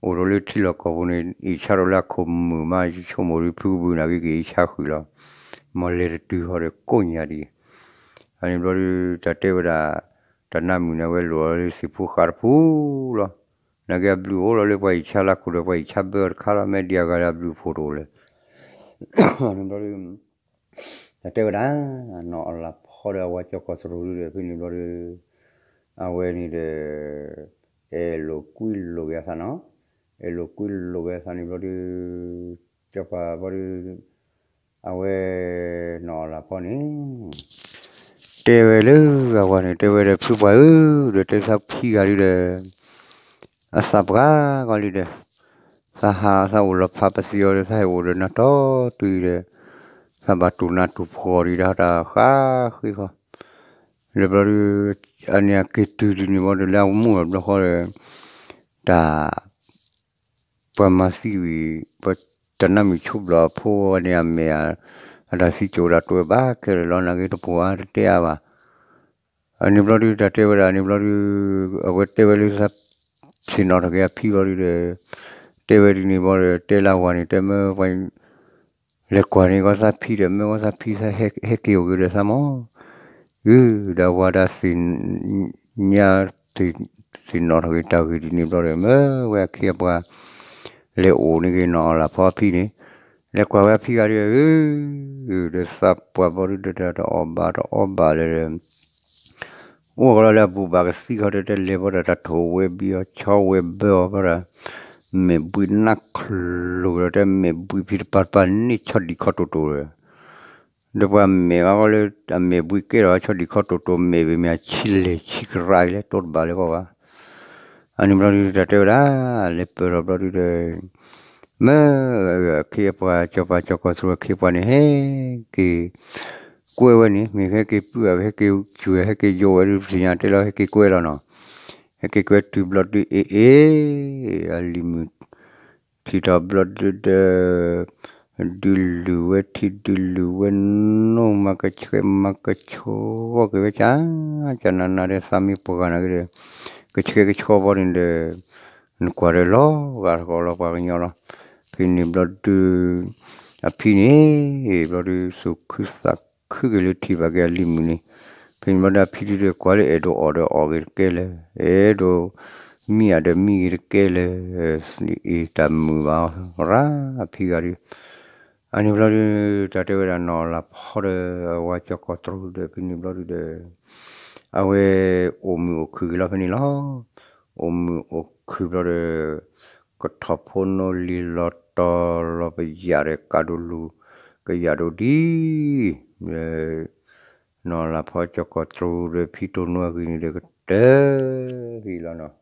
အိၣ်ဒီးလၢထံလီၢ်ကီၢ်ပူၤန့ၣ် အ့ၣ်ဆါဒီးလၢအခိၣ်မုာ်မး ဆိကမိၣ်ဒုးဖုကဘုးနာ်က့ ကအ့ၣ်ဆါဃုာ်လီၤ. မ်လဲၤတတုၤဟီဒီးကိးညါဒံး အန့ၣ်ဘျီဒုး တၢ်တဲဝဲဒၣ် တၢ်နါမုၣ်န့ၣ် အဝဲလိၣ်အီၤလၢသ့ၣ်ဖူဃာ်တဖူလီၤ. နာ်က့အဘျုးအိၣ်လီၤလၢပှၤအ့ၣ်ဆါလၢခိၣ်ဒီး ပှၤအ့ၣ်ဆါဘၢတခါလီၤ မ့ၢ်ဒ်အဂၤလၢအဘျုးအဖှိၣ်တအိၣ်လၢၤ န့ၣ်ဘျီဒုး တၢ်တဲဝဲဒၣ် နီၢ်အလၤဖီဒီးအဝၤကၠီၣ်ကီၢ်သရိာ်ဒုးဒီး ဖဲန့ၣ်ဘျီဒုး အဝဲန့ၣ်ဒီး အဲၣ်လိာ်ကွံလိာ်က့ၤအသးနီၤ အဲၣ်လိာ်ကွံလိာ်က့ၤအသးန့ၣ်ဘျီဒုး ကၠီၣ်ပၤဘျီဒုး အဝဲ နီၢ်အလၤဖီန့ၣ် တဲဝဲလၢအဝၤန့ၣ် တဲဝဲဒီး ဖုပှၢ်ဧၢ ဒီးတဲသးဖံဂၤဒုးဒီး အသးပှၢ်ကီလံဒီး သးဟးသးအိၣ်လီၤဖးပသံအီၤဒီး သးဟဲအိၣ်ဒီးနၤတီတုၤဒီး သးဘၣ်တူၢ်နးတူၢ်ဖှီၣ်ဒံးဒီးတၢ်ဃးဃ့ဃီ လၢဘျီဒုး အန့ၣ်အက့ၤတုၤဒ်န့ၣ်ဘျီဒီး လၢအမူအဘျီဃီဒီး တၢ် ပှၤမၤသံဝံၤ ပှၤတနၢ်မုာ်ဆိဘျီအဖိဝဲန့ၣ် အမဲာ် အတၢ်သံကၠိတၢ်တွဲဘၣ်ခဲလၢာ်လီၤ နာ်က့တပှၤတတဲအါဘၣ်. အန့ၣ်ဘျီဒု တၢ်တဲဝဲဒၣ်န့ၣ်ဘျီဒု အဝဲတဲဝဲလၢသး ဆ့ၣ်နီၤထီၣ်က့ၤအဖံဘျီဒုဒီး တဲဝဲဒ်န့ၣ်ဘျီဒီး တဲလၢဝၤန့ၣ် တဲမၢပှၤ လဲၤကွၢ်န့ၣ်ကီသးဖံဒီး မၢကီသးဖံသးဟဲက့ၤအိၣ်က့ၤဒီးသးမၢ် ဂုၢ်ဒီးဝၤဒီးသ့ၣ်ညါ သ့ၣ်နီၣ်ထီၣ်က့ၤတၢ်ဂ့ၢ်ဒ်န့ၣ်ဘျီဒီး မၢဝဲအခ့အပှၤ လဲၤအိၣ်န့ၢ်က့ၤနီၢ်အီၣ်လၢ်ဖီအဖံန့ၣ် လဲၤကွၢ်ဝဲအဖံဂၤဒီး ဂုၢ်ဒီးသးပှၢ်ဘျီဒုဒီးတၢ်တအီၣ်ဘၣ်တအီဘၣ်လၢ အိၣ်ကလီလၢအဘူးဘၣ်ကသံခီဒီး တဲလဲၤဘီဒီးတၢ်ထိၣ်ဝဲဘံအီၤ ဆီဝဲဘၢအီၤဘျီဒီး မဲာ်ဘှံးနၢ်ချိၣ်ကဒီး တဲမဲာ်ဘှံးဖံတပၤတပၤန့ၣ်ဆီဒံၣ်ခီတိၣ်တိၣ်ဒီး ဒီးပှၤမဲာ်ဂီၢ်လၢအမဲာ်ဘှံးကဲထီၣ်ဆီဒံၣ်ခီတိၣ်တိၣ် မဲာ်ဘ့ၣ်မ့ၢ်အဆံလဲၣ်ဆံကရၢအံၤလၢတိတဘၣ်လၢၤကီၢ်ဘၣ်. အန့ၣ်ဘျီဒုတၢ်တဲဝဲဒၣ် လဲၤပၢၢ်ထီၣ်ဘျီဒုဒီး မၢအခ့အပှၤ ကၠီၤပၤကၠီၤကီၢ်သရူးအခ့အပှၤန့ၣ် ဟဲက့ၤ ကွဲဝဲန့ၣ် မ့ၢ်ဟဲက့ၤပုၢ်အဟဲက့ၤစူၤ ဟဲက့ၤယိးဝဲဒု ပသ့ၣ်ညါတဲလီၤ ဟဲက့ၤကွဲလီၤနီၤ. ဟဲက့ၤကွဲတုၤဘျီဒုအ့ၣ်အ့ၣ် အလံၤမုၣ် ထံၣ်ထီၣ်ဘျီဒုဒီး ဒုးလုၢ်ဝဲထံဒုးလုၢ်ဝဲနိ မၤကဆှဲမၤကဆှီက့ၤဝဲကၢ ကၢနးနးဒီးသးမ့ၢ်ပှၤဂၤနာ်က့ဒီး ကဆှဲကဆှီဘီန့ၣ်ဒီး နကွၢ်ဒီးလီၤဂာ်တကီးလီၤပှၤကညီလီၤ. ဖဲန့ၣ်ဘျီဒု အဖံန့ၣ် ဘျီဒုသူၣ်ခုသးခုက့ၤလၢထံၣ်ဘၣ်က့ၤအလံၤမုၣ်န့ၣ် ဖဲန့ၣ်ဘျီဒုအဖံဒုဒီး ကွၢ်လၢအဲၣ်ဒိးအီၣ်ဒီးအီၣ်ဂ့ၤတကဲလၢၤ အဲၣ်ဒိးမံအီၣ်ဒီးမံဂ့ၤတကဲလၢၤ အ့ၣ်တၢ်မုာ်ဘၣ်အီၤရၣ်အဖံဂၤဒု အန့ၣ်ဘျီဒု တၢ်တဲဝဲဒၣ်နီၢ်လၢ်ဖီဒီး အဝၤကၠီၤကီၢ်တရူးဒီး ဖဲန့ၣ်ဘျီဒုဒီး အဝဲအိၣ်မုာ်အိၣ်ခုၣ်က့ၤလီၤဖဲန့ၣ်လီၤ. အိၣ်မုာ်အိၣ်ခုၣ်ဘျီဒီး ကထီၣ်ဖိနီၣ်လံၤလီၤတီၤလီၤပယၣ်ဒီးကးဒိၣ်လူၤ ကယၣ်ဒိၣ်ဒံး နီၢ်လၢ်ဖီကၠီၤကီၢ်တရူးဒီးဖံတိၢ်နိအဂ့ၢ်န့ၣ်ဒီးကတၢၢ်ဂ့ၤလီၤနီၤ.